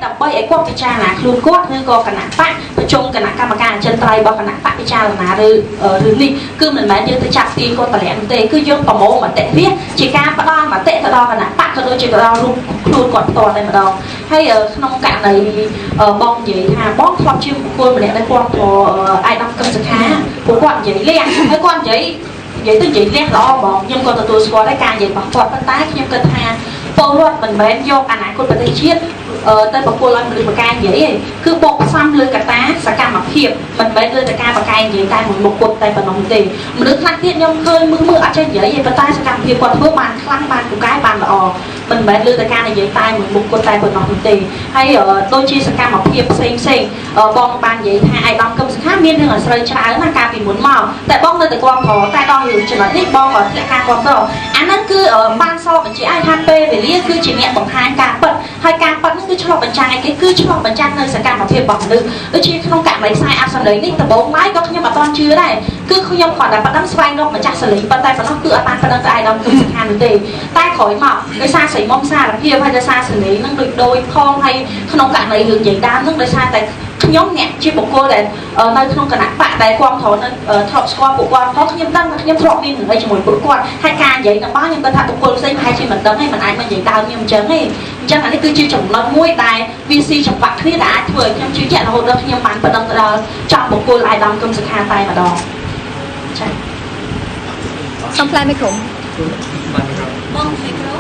ដើម្បីឲ្យគាត់ពិចារណាខ្លួនគាត់ឬក៏គណៈបកប្រជុំគណៈកម្មការអចិន្ត្រៃយ៍របស់គណៈបកពិចារណាឬរឿងនេះគឺមិនមែនយើងទៅចាប់ទាញគាត់តម្លាក់ទេគឺយើងប្រមូលមតិវាជាការផ្ដល់មតិទៅដល់គណៈបកក៏ដូចជាទៅដល់រូបខ្លួនគាត់ផ្ទាល់តែម្ដងហើយក្នុងករណីបងនិយាយថាបងធ្លាប់ជាបុគ្គលម្នាក់ដែលគាត់ក៏អាយដាមកឹមសុខាពួកគាត់និយាយលះហើយគាត់និយាយទៅនិយាយលះល្អហ្មងខ្ញុំក៏ទទួលស្គាល់ដែរការនិយាយរបស់គាត់ប៉ុន្តែខ្ញុំគិតថាពលរដ្ឋមិនមែនយកអនាគតប្រទេសជាតិទៅប្រគល់ឲ្យមនុស្សបកាយនិយាយទេគឺបកផ្សំលើកត្តាសកម្មភាពមិនមែនលើតែការបកាយនិយាយតែមួយមុខគាត់តែប៉ុណ្ណោះទេមនុស្សខ្លះទៀតខ្ញុំឃើញមើលអត់ចេះនិយាយទេប៉ុន្តែសកម្មភាពគាត់ធ្វើបានខ្លាំងបានពូកែបានល្អមិនមែនលើតែការនិយាយតែមួយមុខគាត់តែប៉ុណ្ណោះទេហើយដូចជាសកម្មភាពផ្សេងផ្សេងបងបាននិយាយថាឯកឧត្តមកឹមសុខាមានរឿងអាស្រូវច្រើនណាកាលពីមុនមកតែបងនៅតែគាំទ្រតែដល់រឿងចំណុចនេះបងក៏ធ្លាក់ការគាំទ្រអាហ្នឹងគឺបានសបញ្ជាក់ឲ្យថាពេលវេលាគឺជាអ្នកបង្ហាញការពិតហើយការពិតហ្នឹងគឺឆ្លុះបញ្ចាំងអីគេគឺឆ្លុះបញ្ចាំងនៅសកម្មភាពរបស់មនុស្សដូចជាក្នុងករណីខ្សែអាប់សម្លេងនេះដំបូងឡើយក៏ខ្ញុំអត់ទាន់ជឿដែរគឺខ្ញុំគ្រាន់តែប៉ណ្ណឹងស្វែងរកម្ចាស់សម្លេងប៉ុន្តែប៉ុណ្ណោះគឺអត់បានប៉ណ្ណឹងទៅឯកឧត្តមកឹមសុខានោះទេតែក្រោយមកដោយសារស្រីមុំសារភាពហើយដោយសារសម្លេងហ្នឹងដូចផងហើយក្នុងករណីរឿងនិយាយដើមហ្នឹងដោយសារតែខ្ញុំអ្នកជាបុគ្គលដែលនៅក្នុងគណៈបកដែលគាំទ្រនៅធ្លាប់ស្គាល់ពួកគាត់ផងខ្ញុំដឹងថាខ្ញុំធ្លាប់មានរឿងអីជាមួយពួកគាត់ហើយការនិយាយនឹងបងខ្ញុំគិតថាបុគ្គលផ្សេងប្រហែលជាមិនដឹងទេមិនអាចមកនិយាយដើមខ្ញុំអញ្ចឹងទេអញ្ចឹងអានេះគឺជាចំណុចមួយដែលវាស៊ីចង្វាក់គ្នាដែលអាចធ្វើឲ្យខ្ញុំជឿជាក់រហូតដល់ខ្ញុំបានប្តឹងទៅដល់ចំបុគ្គលឯកឧត្តមកឹមសុខាតែម្ដងចា៎សូមផ្លែមីក្រូបងមីក្រ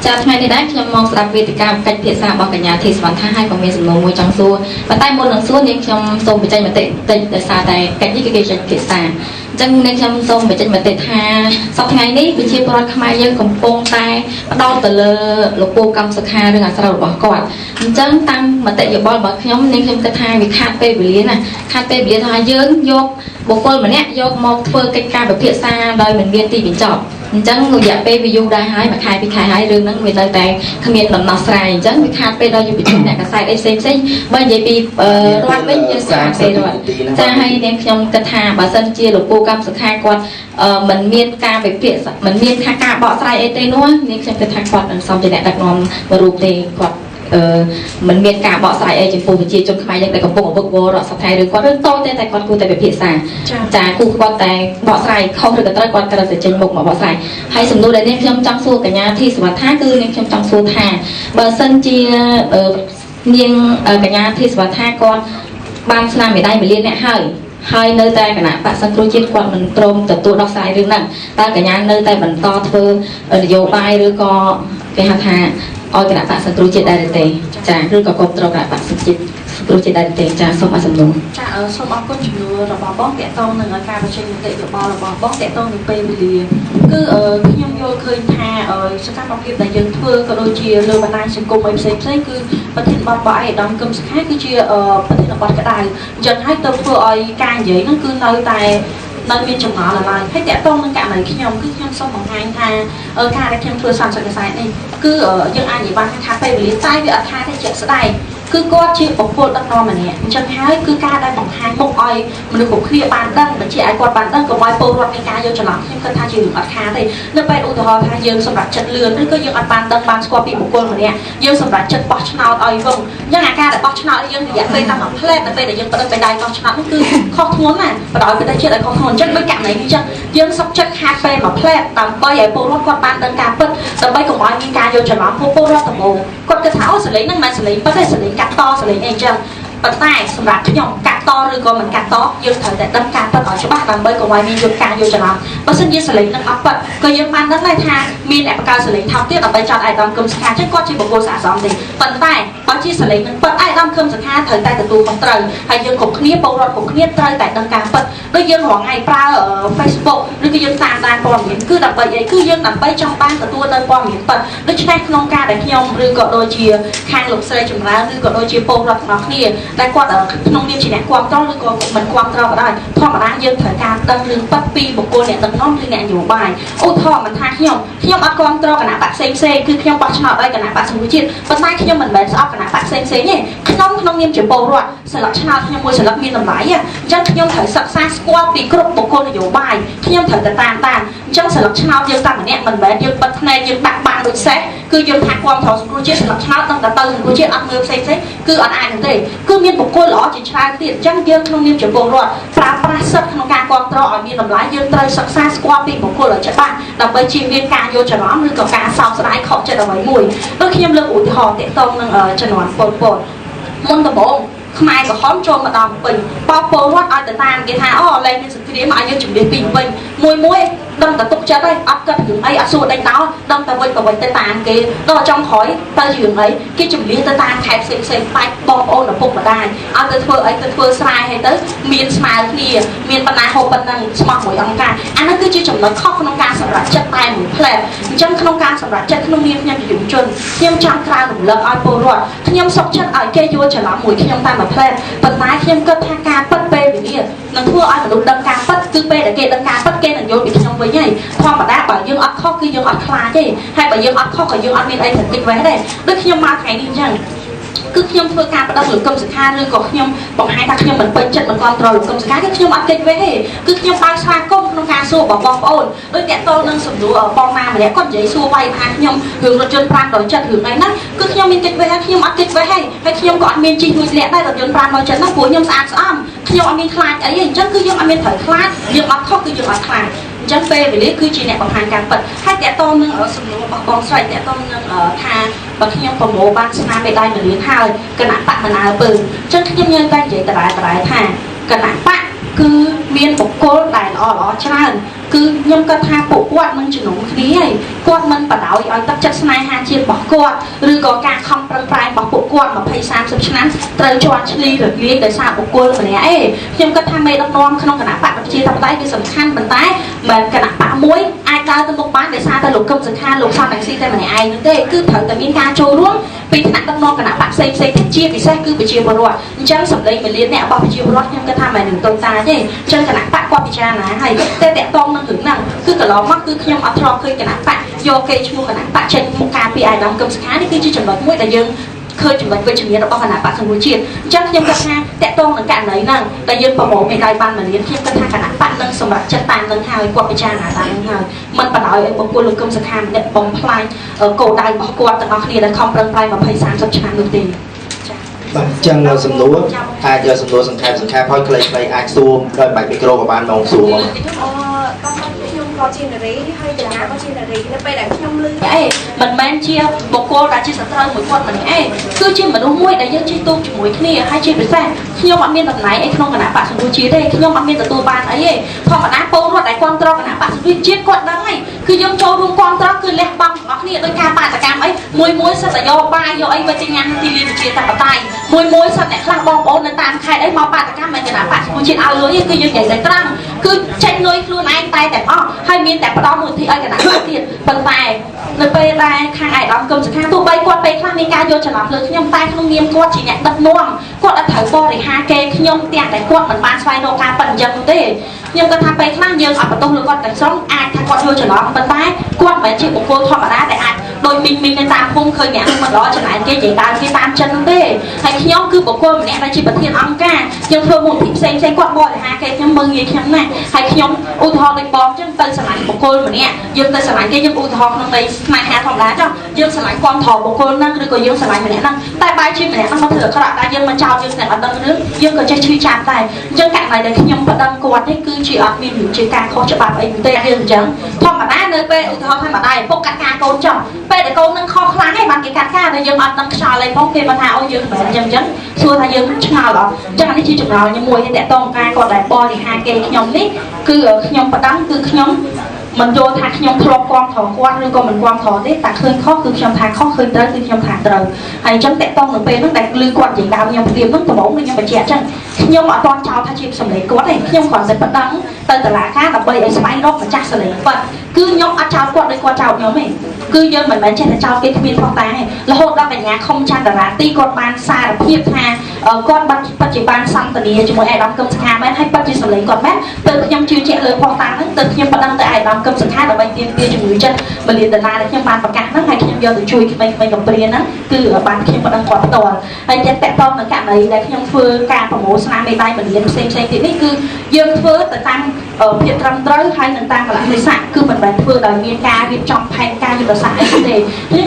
ូចាថ្ងៃនេះដែរខ្ញុំមកស្ដាប់វេទិកាកិច្ចពិភាក្សារបស់កញ្ញាធីសវណ្ណថាហើយក៏មានសំណួរមួយចង់សួរប៉ុន្តែមុននឹងសួរនាងខ្ញុំសូមបញ្ចេញមតិបន្តិចដោយសារតែកិច្ចនេះគឺគេចេញពិភាក្សាអញ្ចឹងនាងខ្ញុំសូមបញ្ចេញមតិថាសប្តាហ៍ថ្ងៃនេះប្រជាពលរដ្ឋខ្មែរយើងកំពុងតែផ្ដោតទៅលើលោកពូកឹមសុខារឿងអាស្រូវរបស់គាត់អញ្ចឹងតាមមតិយោបល់របស់ខ្ញុំនាងខ្ញុំគិតថាវាខាតពេលវេលាណាខាតពេលវេលាថាយើងយកបុគ្គលម្នាក់យកមកធ្វើកិច្ចការពិភាក្សាដោយមិនមានទីបញ្ចប់អញ្ចឹងរយៈពេលវាយូរដែរហើយមួយខែពីរខែហើយរឿងហ្នឹងវានៅតែគ្មានដំណោះស្រាយអញ្ចឹងវាខាតពេលដល់យុវជនអ្នកកសែតអីផ្សេងផ្សេងបើនិយាយពីរដ្ឋវិញយើងខាតពេលរដ្ឋចាហើយនាងខ្ញុំគិតថាបើសិនជាលោកពូកឹមសុខាគាត់មិនមានការវិភាគមិនមានថាការបកស្រាយអីទេនោះនាងខ្ញុំគិតថាគាត់មិនសមជាអ្នកដឹកនាំមួយរូបទេគាត់មិនមានការបកស្រាយអីចំពោះប្រជាជនខ្មែរយើងដែលកំពុងអវឹកវររដ្ឋសភាឬគាត់រឿងតូចទេតែគាត់គួរតែពិភាក្សាចាគូគាត់តែបកស្រាយខុសឬក៏ត្រូវគាត់ត្រូវតែចេញមុខមកបកស្រាយហើយសំណួរដែលនាងខ្ញុំចង់សួរកញ្ញាធីសវណ្ណថាគឺនាងខ្ញុំចង់សួរថាបើសិនជានាងកញ្ញាធីសវណ្ណថាគាត់បានស្នាមមេដៃ1លានអ្នកហើយនៅតែគណៈបក្សសង្គ្រោះជាតិគាត់មិនព្រមទទួលដោះស្រាយរឿងហ្នឹងតើកញ្ញានៅតែបន្តធ្វើនយោបាយឬក៏គេហៅថាឲ្យគណៈបក្សសង្គ្រោះជាតិដែរទេចាឬក៏គ្រប់គ្រងគណៈបក្សសង្គ្រោះជាតិដែរទេចាសូមអរសំណួរចាសូមអរគុណជំនួសរបស់បងតាក់ទងនឹងការបញ្ចេញមតិយោបល់របស់បងតាក់ទងនឹងពេលវេលាគឺខ្ញុំយល់ឃើញថាសកម្មភាពដែលយើងធ្វើក៏ដូចជាលើបណ្ដាញសង្គមអីផ្សេងផ្សេងគឺប្រធានបទរបស់ឯកឧត្តមកឹមសុខាគឺជាប្រធានបទក្តៅអញ្ចឹងហើយទៅធ្វើឲ្យការនិយាយហ្នឹងគឺនៅតែនៅមានចម្ងល់ឡើយហើយតាក់ទងនឹងករណីខ្ញុំគឺខ្ញុំសូមបង្ហាញថាការដែលខ្ញុំធ្វើសន្និសីទកាសែតនេះគឺយើងអាចនិយាយបានថាពេលវេលាតែវាអត់ថាទេជាក់ស្ដែងគឺគាត់ជាបុគ្គលដឹកនាំម្នាក់អញ្ចឹងហើយគឺការដែលបង្ហាញមុខឲ្យមនុស្សគ្រប់គ្នាបានដឹងបញ្ជាក់ឲ្យគាត់បានដឹងកុំឲ្យពលរដ្ឋមានការយល់ច្រឡំខ្ញុំគិតថាជារឿងអត់ខាតទេនៅពេលឧទាហរណ៍ថាយើងសម្រាប់ចិត្តលឿនឬក៏យើងអត់បានដឹងបានស្គាល់ពីបុគ្គលម្នាក់យើងសម្រាប់ចិត្តបោះឆ្នោតឲ្យវឹងអញ្ចឹងអាការដែលបោះឆ្នោតយើងរយៈពេលតែមួយផ្លែតនៅពេលដែលយើងបដិបដៃបោះឆ្នោតនោះគឺខុសធ្ងន់ណាស់បដិប្រទេសជាតិឲ្យខុសធ្ងន់អញ្ចឹងដូចករណីនេះអញ្ចឹងយើងសុខចិត្តខាតពេលមួយផ្លែតដើម្បីឲ្យពលរដ្ឋគាត់បានដឹងការពិតដើម្បីកុំឲ្យមានការយល់ច្រឡំពលរដ្ឋដំបូងគាត់គិតថាអូសលេងហ្នឹងមិនមែនសលេងពិតទេសលេងកាត់តសលេងអីអញ្ចឹងប៉ុន្តែសម្រាប់ខ្ញុំកាត់តឬក៏មិនកាត់តយើងត្រូវតែដឹងការពិតឲ្យច្បាស់ដើម្បីកុំឲ្យមានយល់ការយល់ច្រឡំបើសិនជាសលេងនឹងអត់ពិតក៏យើងបានដឹងដែរថាមានអ្នកបង្កើតសលេងថោកទៀតដើម្បីចោទឯកឧត្តមកឹមសុខាអញ្ចឹងគាត់ជាបុគ្គលស័ក្តិសមទេប៉ុន្តែបើជាសលេងនឹងពិតឯកឧត្តមកឹមសុខាត្រូវតែទទួលខុសត្រូវហើយយើងគ្រប់គ្នាពលរដ្ឋគ្រប់គ្នាត្រូវតែដឹងការពិតដូចយើងរាល់ថ្ងៃប្រើ Facebook ឬក៏យើងតាមដានព័ត៌មានគឺដើម្បីអីគឺយើងដើម្បីចង់បានទទួលនៅព័ត៌មានពិតដូច្នេះក្នុងការដែលខ្ញុំឬក៏ដូចជាខាងលោកស្រីចម្រើនឬក៏ដូចជាពលរដ្ឋទាំងអស់គ្នាដែលគាត់ក្នុងនាមជាអ្នកគាំទ្រឬក៏មិនគាំទ្រក៏ដោយធម្មតាយើងត្រូវការដឹងរឿងពិតពីបុគ្គលអ្នកដឹកនាំឬអ្នកនយោបាយឧទាហរណ៍មិនថាខ្ញុំអត់គាំទ្រគណៈបក្សផ្សេងផ្សេងគឺខ្ញុំបោះឆ្នោតឲ្យគណៈបក្សសង្គ្រោះជាតិប៉ុន្តែខ្ញុំមិនមែនស្អប់គណៈបក្សផ្សេងផ្សេងទេខ្ញុំក្នុងនាមជាពលរដ្ឋស្លឹកឆ្នោតខ្ញុំមួយស្លឹកមានតម្លៃអញ្ចឹងខ្ញុំត្រូវសិក្សាស្គាល់ គាល់ពីគ្រប់បុគ្គលនយោបាយខ្ញុំត្រូវតែតាមដានអញ្ចឹងស្លឹកឆ្នោតយើងតែម្នាក់មិនមែនយើងបិទភ្នែកយើងដាក់បាំងដូចសេះគឺយើងថាគាំទ្រសង្គ្រោះជាតិស្លឹកឆ្នោតនឹងតែទៅសង្គ្រោះជាតិអត់មើលផ្សេងផ្សេងគឺអត់អាចទេគឺមានបុគ្គលល្អជាច្រើនទៀតអញ្ចឹងយើងក្នុងនាមជាពលរដ្ឋប្រើប្រាស់សិទ្ធិក្នុងការគាំទ្រឲ្យមានតម្លៃយើងត្រូវសិក្សាស្គាល់ពីបុគ្គលឲ្យច្បាស់ដើម្បីជៀសវាងការយល់ច្រឡំឬក៏ការសោកស្ដាយខកចិត្តអ្វីមួយដូចខ្ញុំលើកឧទាហរណ៍ទាក់ទងនឹងជំនាន់ប៉ុលពតមុនដំបូងខ្មែរក្រហមចូលមកដល់ពេញបោកពលរដ្ឋឲ្យទៅតាមគេថាអូលែងមានសង្គ្រាមឲ្យយើងជំនះពីពេញមួយមួយដឹងតែទុកចិត្តហើយអត់គិតរឿងអីអត់សួរដេញដោលដឹងតែវិញទៅវិញទៅតាមគេដល់ចុងក្រោយទៅរឿងអីគេជំនះទៅតាមខេត្តផ្សេងផ្សេងបាច់បងប្អូនឪពុកម្ដាយឲ្យទៅធ្វើអីទៅធ្វើស្រែហើយទៅមានស្មើគ្នាមានបណ្ណាហូបប៉ុណ្ណឹងស្មោះមួយអង្គការអានោះគឺជាចំណុចខុសក្នុងការសម្រេចចិត្តតែមួយផ្លែអញ្ចឹងក្នុងការសម្រេចចិត្តក្នុងនាមខ្ញុំជាយុវជនខ្ញុំចង់ក្រើនរំលឹកឲ្យពលរដ្ឋខ្ញុំសុខចិត្តឲ្យគេយល់ច្រឡំមួយខ្ញុំតែមួយផ្លែប៉ុន្តែខ្ញុំគិតថាការពិតពេលវេលានឹងធ្វើឲ្យមនុស្សដឹងការពិតគឺពេលដែលគេដឹងការពិតគេនឹងយល់ពីខ្ញុំវិញហើយធម្មតាបើយើងអត់ខុសគឺយើងអត់ខ្លាចទេហើយបើយើងអត់ខុសក៏យើងអត់មានអីត្រូវគិតវេះដែរដូចខ្ញុំមកថ្ងៃនេះអញ្ចឹងគឺខ្ញុំធ្វើការបដិលោកកឹមសុខាឬក៏ខ្ញុំបង្ហាញថាខ្ញុំមិនពេញចិត្តមិនគាំទ្រលោកកឹមសុខាគឺខ្ញុំអត់គេចវេះទេគឺខ្ញុំបើកស្វាគមន៍ក្នុងការសួរបងប្អូនដូចតកតលនឹងសំណួរបងណាម្នាក់គាត់និយាយសួរវាយថាខ្ញុំរឿងរថយន្ត570រឿងអីណាគឺខ្ញុំមានគេចវេះហើយខ្ញុំអត់គេចវេះហើយហើយខ្ញុំក៏អត់មានជិះលួចលាក់ដែររថយន្ត570ហ្នឹងព្រោះខ្ញុំស្អាតស្អំខ្ញុំអត់មានខ្លាចអីទេអញ្ចឹងគឺយើងអត់មានត្រូវខ្លាចយើងអត់ខុសគឺយើងអត់ខ្លាចអញ្ចឹងពេលវេលាគឺជាអ្នកបង្ហាញការពិតហើយតកតនឹងសំណួររបស់បងស្រីតកតនឹងថាបើខ្ញុំប្រមូលបានស្នាមមេដៃមួយលានហើយគណៈបកមិនអើពើអញ្ចឹងខ្ញុំញ៉ាំតែនិយាយដដែលថាគណៈបកគឺមានបុគ្គលដែលល្អល្អច្រើនគឺខ្ញុំគិតថាពួកគាត់នឹងជំនុំគ្នាហើយគាត់មិនបដ ாய் ឲ្យទឹកចិត្តស្នេហាជាតិរបស់គាត់ឬក៏ការខំប្រឹងប្រែងរបស់ពួកគាត់20 30ឆ្នាំត្រូវជាន់ឈ្លីរលាយដោយសារបុគ្គលម្នាក់ឯងខ្ញុំគិតថាមេដឹកនាំក្នុងគណៈបកប្រជាធិបតេយ្យគឺសំខាន់ប៉ុន្តែមិនគណៈបកមួយអាចដើរទៅមុខបានដោយសារតែលោកកឹមសុខាលោកសំរងស៊ីតែម្នាក់ឯងនោះទេគឺត្រូវតែមានការចូលរួមពីថ្នាក់ដឹកនាំគណៈបកផ្សេងផ្សេងទៀតជាពិសេសគឺប្រជាពលរដ្ឋអញ្ចឹងសម្លេងមួយលានអ្នករបស់ប្រជាពលរដ្ឋខ្ញុំគិតថាមិននឹងតូចតាទេអញ្ចឹងគណៈបកគាត់ពិចារណាហើយតែតកតងនឹងរឿងហ្នឹងគឺកន្លងមកគឺខ្ញុំអត់ធ្លាប់ឃើញគណៈបកយកគេឈ្មោះគណៈបកចេញមុខការពីអាយដាមកឹមសុខានេះគឺជាចំណុចមួយដែលយើងឃើញចំណុចវិជ្ជមានរបស់គណៈបកសង្គ្រោះជាតិអញ្ចឹងខ្ញុំគិតថាតកតងនឹងករណីហ្នឹងដែលយើងប្រមូលមេដៃបានមួយលានខ្ញុំគិតថាគណៈបកនឹងសម្រាប់ចិត្តតាមនឹងហើយគាត់ពិចារណាតាមនឹងហើយមិនបណ្ដោយឲ្យបុគ្គលលោកកឹមសុខាម្នាក់បំផ្លាញគោលដៅរបស់គាត់ទាំងអស់គ្នាដែលខំប្រឹងប្រែង20 30ឆ្នាំនោះទេបាទអញ្ចឹងសំណួរអាចយកសំណួរសង្ខេបហើយខ្លីៗអាចសួរដោយបាច់មីក្រូក៏បានមកសួរមកខ្ញុំក៏ជានារីហើយកញ្ញាក៏ជានារីនៅពេលដែលខ្ញុំឮអេមិនមែនជាបុគ្គលដែលជាសត្រូវមួយគាត់ម្នាក់ឯងគឺជាមនុស្សមួយដែលយើងជិះទូកជាមួយគ្នាហើយជាពិសេសខ្ញុំអត់មានតំណែងអីក្នុងគណៈបក្សសង្គ្រោះជាតិទេខ្ញុំអត់មានទទួលបានអីទេធម្មតាពលរដ្ឋដែលគាំទ្រគណៈបក្សសង្គ្រោះជាតិគាត់ដឹងហើយគឺយើងចូលរួមគាំទ្រគឺលះបង់ទាំងអស់គ្នាដោយការបដកម្មអីមួយមួយសិតតែយកបាយយកអីមកចេញញ៉ាំទីលានប្រជាធិបតេយ្យមួយមួយសិតអ្នកខ្លះបងប្អូននៅតាមខេត្តអីមកបាតកម្មមិនគណៈបក្សសង្គ្រោះជាតិឲ្យលុយគឺយើងនិយាយតែត្រង់គឺចេញលុយខ្លួនឯងតែទាំងអស់ហើយមានតែផ្ដល់មូលនិធិឲ្យគណៈបក្សទៀតប៉ុន្តែនៅពេលដែលខាងឯកឧត្តមកឹមសុខាទោះបីគាត់ពេលខ្លះមានការយល់ច្រឡំលើខ្ញុំតែក្នុងនាមគាត់ជាអ្នកដឹកនាំគាត់អត់ត្រូវបរិហាគេខ្ញុំទាំងតែគាត់មិនបានស្វែងរកការប៉ិនអញ្ចឹងនោះទេខ្ញុំគាត់ថាពេលខ្លះយើងអត់បន្ទោសលើគាត់ទាំងស្រុងអាចថាគាត់យល់ច្រឡំប៉ុន្តែគាត់មិនមែនជាបុគ្គលធម្មតាដែលអាចដោយមីងមីងនៅតាមភូមិឃើញអ្នកមិនល្អចំណែនគេនិយាយដើមគេតាមចិននោះទេហើយខ្ញុំគឺបុគ្គលម្នាក់ដែលជាប្រធានអង្គការខ្ញុំធ្វើមូលនិធិផ្សេងផ្សេងគាត់បរិហាគេខ្ញុំមើលងាយខ្ញុំណាស់ហើយខ្ញុំឧទាហរណ៍ដូចបងអញ្ចឹងទៅស្រឡាញ់បុគ្គលម្នាក់យើងទៅស្រឡាញ់គេយើងឧទាហរណ៍ក្នុងន័យស្នេហាធម្មតាចុះយើងស្រឡាញ់គាំទ្របុគ្គលហ្នឹងឬក៏យើងស្រឡាញ់ម្នាក់ហ្នឹងតែបែរជាម្នាក់ហ្នឹងមកធ្វើអាក្រក់តែយើងមកចោទយើងតែអត់ដឹងរឿងយើងក៏ចេះឈឺចាប់ដែរអញ្ចឹងករណីដែលខ្ញុំប្តឹងគាត់នេះគឺជាអត់មានរឿងជាការខុសច្បាប់អីទេយើងអញ្ចឹងធម្មតានៅពេលឧទាហរណ៍ថាម្ដាយឪពុកកាត់ការកូនចុះពេលដែលកូននឹងខុសខ្លាំងឯងបានគេកាត់ការតែយើងអត់ដឹងខ្យល់អីផងគេមកថាអូយើងមិនមែនអញ្ចឹងអញ្ចឹងសួរថាយើងឆ្ងល់អត់អញ្ចឹងអានេះជាចម្ងល់ខ្ញុំមួយទេតកតងការគាត់ដែលបរិហាគេខ្ញុំនេះគឺខ្ញុំប្តឹងគឺខ្ញុំមិនយល់ថាខ្ញុំធ្លាប់គាំទ្រគាត់ឬក៏មិនគាំទ្រទេតែឃើញខុសគឺខ្ញុំថាខុសឃើញត្រូវគឺខ្ញុំថាត្រូវហើយអញ្ចឹងតកតងនៅពេលហ្នឹងដែលឮគាត់និយាយដើមខ្ញុំព្រាមហ្នឹងដំបូងខ្ញុំបញ្ជាក់អញ្ចឹងខ្ញុំអត់ទាន់ចោទថាជាសម្លេងគាត់ទេខ្ញុំគ្រាន់តែប្តឹងទៅតុលាការដើម្បីឲ្យស្វែងរកម្ចាស់សម្លេងពិតគឺខ្ញុំអត់ចោទគាត់ដូចគាត់ចោទខ្ញុំទេគឺយើងមិនមែនចេះតែចោទគេគ្មានភស្តុតាងទេរហូតដល់កញ្ញាខុមចន្ទរាទីគាត់បានសារភាពថា គាត់ពិតជាបានសន្ទនាជាមួយឯកឧត្តមកឹមសុខាមែនហើយពិតជាសម្លេងគាត់មែនទើបខ្ញុំជឿជាក់លើភស្តុតាងហ្នឹងទើបខ្ញុំប្តឹងទៅឯកឧត្តមកឹមសុខាដើម្បីទាមទារជំងឺចិត្ត1លានដុល្លារដែលខ្ញុំបានប្រកាសហ្នឹងហើយខ្ញុំយកទៅជួយក្មេងៗកំព្រាហ្នឹងគឺបានខ្ញុំប្តឹងគាត់ផ្ទាល់ហើយចិត្តតកតនឹងករណីដែលខ្ញុំធ្វើការប្រមូលស្នាមមេដៃ1លានផ្សេងផ្សេងទៀតនេះគឺយើងធ្វើទៅតាមភាពត្រឹមត្រូវហើយនឹងតាមកលៈទេសៈគឺមិនមែនធ្វើដោយមានការរៀបចំផែនការយុទ្ធសាស្ត្រអីទេនេះ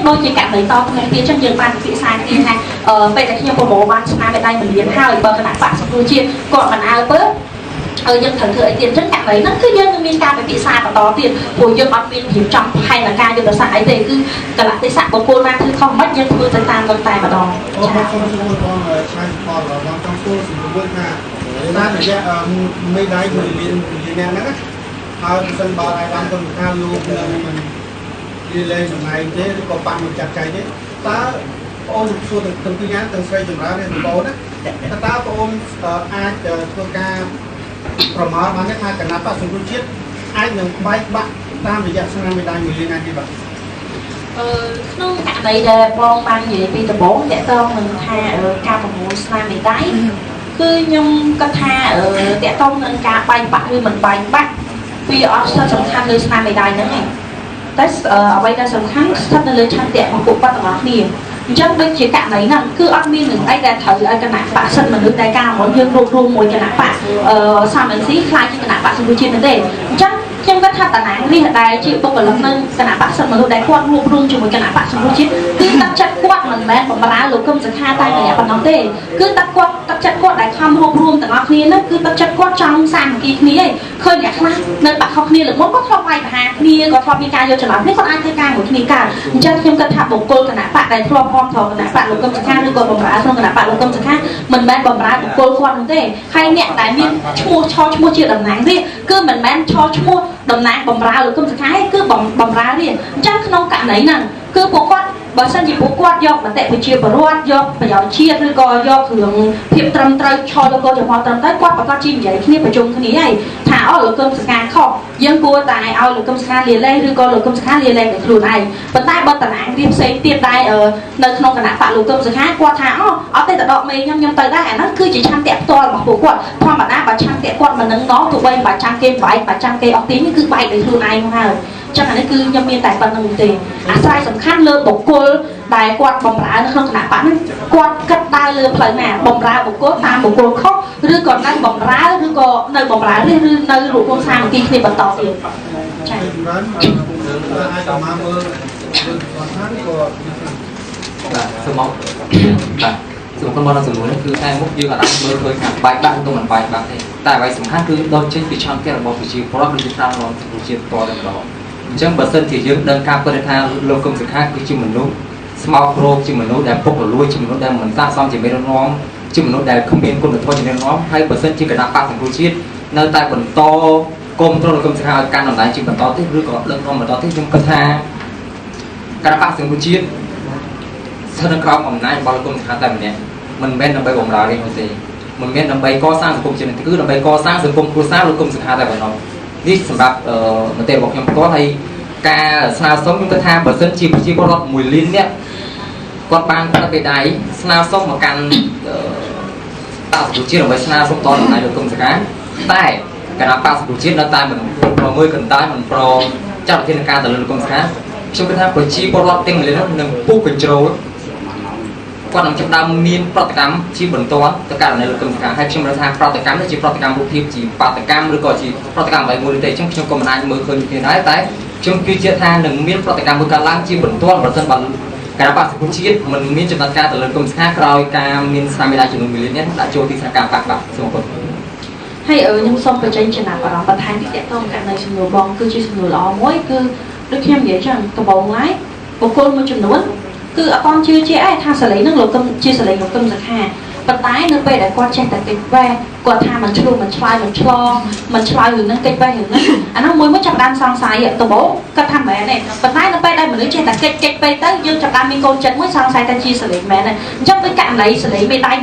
ដូចជាករណីតក្នុងទៀតចឹងយើងបានពិភាក្សាគ្នាថាពេលដែលខ្ញុំប្រមូលបានស្នាមមេដៃ1លានហើយបើគណៈបក្សសង្គ្រោះជាតិគាត់មិនអើពើហើយយើងត្រូវធ្វើអីទៀតអញ្ចឹងករណីហ្នឹងគឺយើងនឹងមានការពិភាក្សាបន្តទៀតព្រោះយើងអត់មានរៀបចំផែនការយុទ្ធសាស្ត្រអីទេគឺកលៈទេសៈបុគ្គលណាធ្វើខុសមិនយើងធ្វើទៅតាមនឹងតែម្ដង អូបងសូមសួរបងឆាយផលបងចង់សួរសំណួរថាតាមរយៈមេដៃ1លានអ្នកហ្នឹងហើយប្រសិនបើឯបានគុណថាលោកនឹងមិនលាលែងតំណែងទេឬក៏បាក់មិនចាត់ចែងទេតើបងសួរទាំងពីរយ៉ាងទាំងស្រីចម្រើននិងបងណាតើបងអាចធ្វើការប្រមាណបានទេថាគណៈបក្សសង្គ្រោះជាតិអាចនឹងបែកបាក់តាមរយៈស្នាមមេដៃ1លានណាទេបាទ ក្នុងករណីដែលបងបាននិយាយពីដំបូងតកតងនឹងថាការប្រមូលស្នាមមេដៃគឺខ្ញុំគាត់ថាតកតងនឹងការបែកបាក់ឬមិនបែកបាក់វាអត់ស្ថិតសំខាន់លើស្នាមមេដៃហ្នឹងឯងតែអ្វីដែលសំខាន់ស្ថិតនៅលើឆន្ទៈរបស់ពួកគាត់ទាំងអស់គ្នាអញ្ចឹងដូចជាករណីហ្នឹងគឺអត់មាននឹងអីដែលត្រូវឲ្យគណៈបក្សសិទ្ធិមនុស្សដែលកាលមុនយើងរួបរួមមួយគណៈបក្សសាមគ្គីខ្លាចជាគណៈបក្សសង្គ្រោះជាតិទេអញ្ចឹងខ្ញុំគាត់ថាតំណាងរាស្ត្រដែលជាបុគ្គលិកនៅគណៈបក្សសិទ្ធិមនុស្សដែលគាត់រួបរួមជាមួយគណៈបក្សសង្គ្រោះជាតិគឺទឹកចិត្តគាត់មិនមែនបំរើលោកកឹមសុខាតែម្នាក់ប៉ុណ្ណោះទេគឺទឹកគាត់ទឹកចិត្តគាត់ដែលខំរួបរួមទាំងអស់គ្នានោះគឺទឹកចិត្តគាត់ចង់សាមគ្គីគ្នាឯងឃើញអ្នកខ្លះនៅបាក់ខុសគ្នាលើកមុនគាត់ធ្លាប់វាយប្រហារគ្នាគាត់ធ្លាប់មានការយកច្រឡំគ្នាគាត់អាចធ្វើការមួយគ្នាកើតអញ្ចឹងខ្ញុំគិតថាបុគ្គលគណៈបក្សដែលធ្លាប់គាំទ្រគណៈបក្សលោកកឹមសុខាឬក៏បំរើក្នុងគណៈបក្សលោកកឹមសុខាមិនមែនបំរើបុគ្គលគាត់នោះទេហើយអ្នកដែលមានឈ្មោះឆឈ្មោះជាតំណាងរាស្ត្រគឺមិនមែនឆឈ្មោះតំណាងបំរើលោកកឹមសុខាឯងគឺបំរើរាស្ត្រអញ្ចឹងក្នុងករណីហ្នឹងគឺពួកគាត់បើសិនជាពួកគាត់យកមតិប្រជាពលរដ្ឋយកប្រយោជន៍ជាតិឬក៏យករឿងភាពត្រឹមត្រូវឆលកចំហត្រឹមត្រូវគាត់ប្រកាសជានិយាយគ្នាប្រជុំគ្នាហើយថាអូលោកកឹមសុខាខុសយើងគួរតែឲ្យលោកកឹមសុខាលាលែងឬក៏លោកកឹមសុខាលាលែងដោយខ្លួនឯងប៉ុន្តែបើតំណាងរាស្ត្រផ្សេងទៀតដែរនៅក្នុងគណៈបក្សលោកកឹមសុខាគាត់ថាអូអត់ទេទៅដកមេខ្ញុំខ្ញុំទៅដែរអាហ្នឹងគឺជាឆន្ទៈផ្ទាល់របស់ពួកគាត់ធម្មតាបើឆន្ទៈគាត់មិននឹងណោះទោះបីបើចាំគេបែកបើចាំគេអស់ទីនេះគឺបែកដោយខ្លួនឯងមកហើយចឹងអានេះគឺខ្ញុំមានតែប៉ុណ្្នឹងទេអាស្រ័យសំខាន់លើបុគ្គលដែលគាត់បំរើនៅក្នុងគណៈបក្សហ្នឹងគាត់គិតដើរលើផ្លូវណាបំរើបុគ្គលតាមបុគ្គលខុសឬក៏នៅបំរើឬក៏នៅបំរើឬនៅរួបរួមសាមគ្គីគ្នាបន្តទៀតចា៎ អាចមកមើលគាត់ថាក៏ បាទសូមមកបាទសូមគុណមកដល់សំណួរនេះគឺតែមុខយើងអាចមើលឃើញថាបែកបាក់ឬមិនបែកបាក់ទេតែអ្វីសំខាន់គឺដោះចេញពីឆន្ទៈរបស់ប្រជាពលរដ្ឋដូចជាតាមរងប្រជាផ្ទាល់តែម្ដងអញ្ចឹងបើសិនជាយើងដឹងការពិតថាលោកកឹមសុខាគឺជាមនុស្សស្មោកគ្រោកជាមនុស្សដែលពុករលួយជាមនុស្សដែលមិនស័ក្តិសមជាមេដឹកនាំជាមនុស្សដែលគ្មានគុណធម៌ជាមេដឹកនាំហើយបើសិនជាគណៈបក្សសង្គ្រោះជាតិនៅតែបន្តគុំទ្រលោកកឹមសុខាឲ្យកាន់តំណែងជាបន្តទៀតឬក៏ដឹកនាំបន្តទៀតខ្ញុំគិតថាគណៈបក្សសង្គ្រោះជាតិស្ថិតនៅក្រោមអំណាចរបស់លោកកឹមសុខាតែម្នាក់មិនមែនដើម្បីបម្រើរាជនោះទេមិនមែនដើម្បីកសាងសង្គមជាតិគឺដើម្បីកសាងសង្គមគ្រួសារលោកកឹមសុខាតែប៉ុណ្ណោះនេះសម្រាប់មតិរបស់ខ្ញុំផ្ទាល់ហើយការស្នើសុំខ្ញុំគិតថាបើសិនជាប្រជាពលរដ្ឋ1លាននាក់គាត់បានផ្ដល់បេដៃស្នើសុំមកកាន់បក្សសង្គ្រោះជាតិដើម្បីស្នើសុំតតំណែងលោកកឹមសុខាតែគណៈបក្សសង្គ្រោះជាតិនៅតែមិនប្រមើកណ្ដាលមិនព្រមចាត់វិធានការទៅលើលោកកឹមសុខាខ្ញុំគិតថាប្រជាពលរដ្ឋទាំង1លាននោះនឹងពុះកញ្ជ្រោលគាត់នឹងចាប់ដើមមានប្រតិកម្មជាបន្ទាន់ទៅករណីលោកកឹមសុខាហើយខ្ញុំរកថាប្រតិកម្មនេះជាប្រតិកម្មរូបភាពជាបាតកម្មឬក៏ជាប្រតិកម្មអ្វីមួយទេអញ្ចឹងខ្ញុំក៏មិនអាចមើលឃើញគ្នាដែរតែខ្ញុំគឺជាថានឹងមានប្រតិកម្មមួយកើតឡើងជាបន្ទាន់ប្រសិនបើគណៈបក្សសង្គ្រោះជាតិមិនមានចំណាត់ការទៅលើកឹមសុខាក្រោយការមានស្នាមមេដៃចំនួន1លាននាក់ដាក់ចូលទីស្នាក់ការបក្សបាទសូមអរគុណ ហើយខ្ញុំសូមបញ្ចេញចំណាប់អារម្មណ៍បន្ថែមពីតកតងករណីសំណួរបងគឺជាសំណួរល្អមួយគឺដូចខ្ញុំនិយាយចឹងដំបូងឡើយបុគ្គលមួយចំនួនគឺអត់តជឿជាក់ឯងថាសលេងនឹងលោកកឹមជាសលេងលោកកឹមសុខាប៉ុន្តែនៅពេលដែលគាត់ចេះតែកិច្ចវេះគាត់ថាមិនឆ្លោះមិនឆ្លើយមិនឆ្លងមិនឆ្លើយរឿងហ្នឹងកិច្ចវេះរឿងហ្នឹងអាហ្នឹងមួយមួយចាប់ដើមសង្ស័យដំបូងគាត់ថាមែនទេប៉ុន្តែនៅពេលដែលមនុស្សចេះតែកិច្ចកិច្ចពេកទៅយើងចាប់ដើមមានកូនចិត្តមួយសង្ស័យថាជាសលេងមែនទេអញ្ចឹងដូចករណីសលេងមេដៃ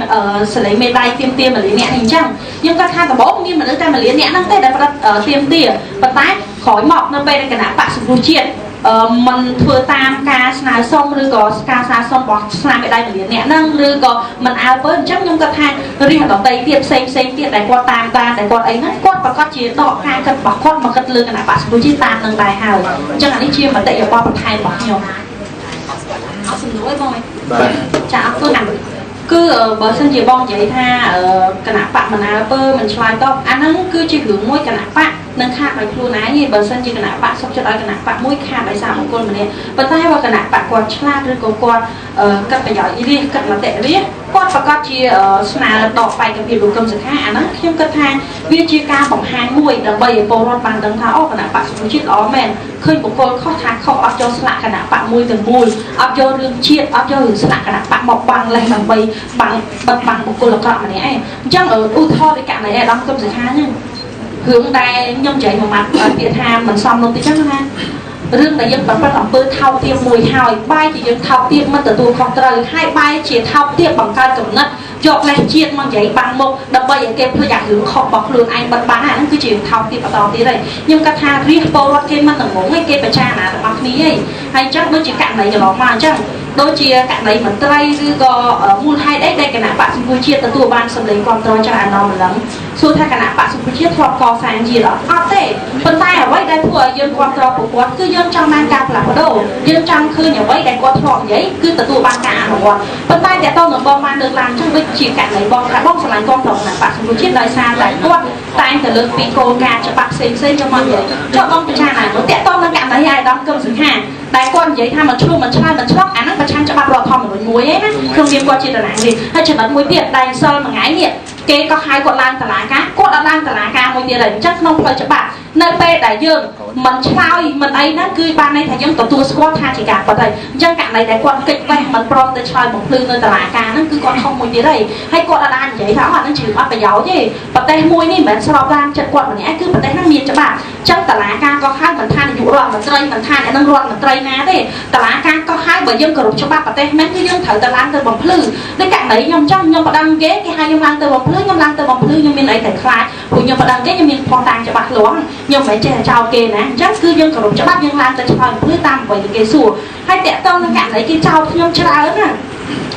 សលេងមេដៃទៀមទា1លានអ្នកនេះអញ្ចឹងខ្ញុំគាត់ថាដំបូងមានមនុស្សតែ1លានអ្នកហ្នឹងទេដែលផ្ដិតទៀមទាប៉ុន្តែក្រោយមកនៅពេលដែលគណៈបក្សសង្គ្រោះជាតិ មិនធ្វើតាមការស្នើសុំឬក៏ការស្នើសុំរបស់ស្នាមមេដៃមលានអ្នកហ្នឹងឬក៏មិនអើពើអញ្ចឹងខ្ញុំគាត់ថារិះដតីទៀតផ្សេងផ្សេងទៀតដែលគាត់តាមដានដែលគាត់អីហ្នឹងគាត់ប្រកាសជាដកការគិតរបស់គាត់មកគិតលើគណៈបក្សសង្គ្រោះជាតិតាមនឹងដែរហើយអញ្ចឹងអានេះជាមតិរបស់បន្ថែមរបស់ខ្ញុំអត់សំណួរទេបង បាទ ចាអរគុណគឺបើសិនជាបងនិយាយថាគណៈបកមិនអើពើមិនឆ្លើយតបអាហ្នឹងគឺជារឿងមួយគណៈបកនឹងខាតឲ្យខ្លួនឯងទេបើសិនជាគណៈបកសុខចិត្តឲ្យគណៈបកមួយខាតដោយសារបុគ្គលម្នាក់ប៉ុន្តែបើគណៈបកគាត់ឆ្លាតឬក៏គាត់គិតប្រយោជន៍រាជគិតមតិរាជគាត់ប្រកាសជាស្នើដកបេក្ខភាពលោកកឹមសុខាអាហ្នឹងខ្ញុំគិតថាវាជាការបង្ហាញមួយដើម្បីឲ្យពលរដ្ឋបានដឹងថាអូគណៈបកសង្គ្រោះជាតិល្អមែនឃើញបុគ្គលខុសថាខុសអត់ចូលស្លាកគណៈបកមួយទាំងមូលអត់យករឿងជាតិអត់យករឿងស្លាកគណៈបកមកបាំងលេសដើម្បីបាំងបិទបាំងបុគ្គលអាក្រក់ម្នាក់ឯងអញ្ចឹងឧទាហរណ៍ដូចករណីអាដាមកឹមសុខាហ្នឹងរឿងដែលខ្ញុំនិយាយមួយម៉ាត់ពាក្យថាមិនសមនោះតិចចឹងណារឿងដែលយើងប្រព្រឹត្តអំពើថោកទាបមួយហើយបែរជាយើងថោកទាបមិនទទួលខុសត្រូវហើយបែរជាថោកទាបបង្កើតកំណត់យកលេសជាតិមកនិយាយបាំងមុខដើម្បីឲ្យគេភ្លេចអារឿងខុសរបស់ខ្លួនឯងបិទបាំងអាហ្នឹងគឺជាថោកទាបបន្តទៀតហើយខ្ញុំគិតថារាជពលរដ្ឋគេមិនងងឯងគេប្រចារណាទាំងអស់គ្នាឯងហើយអញ្ចឹងដូចជាករណីកន្លងមកអញ្ចឹងដូចជាករណីមន្ត្រីឬក៏មូលហេតុអីដែលគណៈបក្សសង្គ្រោះជាតិទទួលបានសម្លេងគាំទ្រច្រើនណម្លឹងសួរថាគណៈបក្សសង្គ្រោះជាតិធ្លាប់កសាងជាតិអត់ទេប៉ុន្តែអ្វីដែលធ្វើឲ្យយើងគាំទ្រពួកគាត់គឺយើងចង់បានការផ្លាស់ប្ដូរយើងចង់ឃើញអ្វីដែលគាត់ធ្លាប់និយាយគឺទទួលបានការអនុវត្តប៉ុន្តែតើតើនឹងបងបានលើកឡើងចឹងដូចជាករណីបងថាបងស្រឡាញ់គាំទ្រគណៈបក្សសង្គ្រោះជាតិដោយសារតែគាត់តែងតែលើកពីគោលការណ៍ច្បាប់ផ្សេងៗយកមកនិយាយចុះបងពិចារណាតើតើនឹងករណីអាយដាមកឹមសុខាដែលគាត់និយាយថាមិនឆ្លុះមិនឆ្លើយមិនឆ្លងអាហ្នឹងប្រឆាំងច្បាប់រដ្ឋធម្មនុញ្ញមួយឯណាក្នុងនាមគាត់ជាតំណាងរាស្ត្រហើយចំណុចមួយទៀតដែលសិលមួយថ្ងៃនេះគេក៏ហៅគាត់ឡើងតុលាការគាត់អត់ឡើងតុលាការមួយទៀតហើយអញ្ចឹងក្នុងផ្លូវច្បាប់នៅពេលដែលយើងមិនឆ្លើយមិនអីហ្នឹងគឺបានន័យថាយើងទទួលស្គាល់ថាជាការពិតហើយអញ្ចឹងករណីដែលគាត់គេចវេះមិនព្រមទៅឆ្លើយបំភ្លឺនៅតុលាការហ្នឹងគឺគាត់ខុសមួយទៀតហើយហើយគាត់អត់បាននិយាយថាអាហ្នឹងជាអត់ប្រយោជន៍ទេប្រទេសមួយនេះមិនមែនស្របតាមចិត្តគាត់ម្នាក់គឺប្រទេសហ្នឹងមានច្បាប់អញ្ចឹងតុលាការក៏ហៅមិនថានាយករដ្ឋមន្ត្រីមិនថាអ្នកនឹងរដ្ឋមន្ត្រីណាទេតុលាការក៏ហៅបើយើងគោរពច្បាប់ប្រទេសមែនគឺយើងត្រូវទៅឡើងទៅបំភ្លឺដូចករណីខ្ញុំចឹងខ្ញុំប្តឹងគេគេហៅខ្ញុំឡើងទៅបំភ្លឺខ្ញុំឡើងទៅបំភ្លឺខ្ញុំមានអីតែខ្លាចព្រោះខ្ញុំប្តឹងគេខ្ញុំមានភស្តុតាងច្បាស់លាស់ខ្ញុំមិនចេះចោលគេណាអញ្ចឹងគឺយើងគោរពច្បាប់យើងឡើងទៅឆ្លើយបំភ្លឺតាមអ្វីដែលគេសួរហើយតាក់ទងនឹងករណីគេចោលខ្ញុំច្រើនណា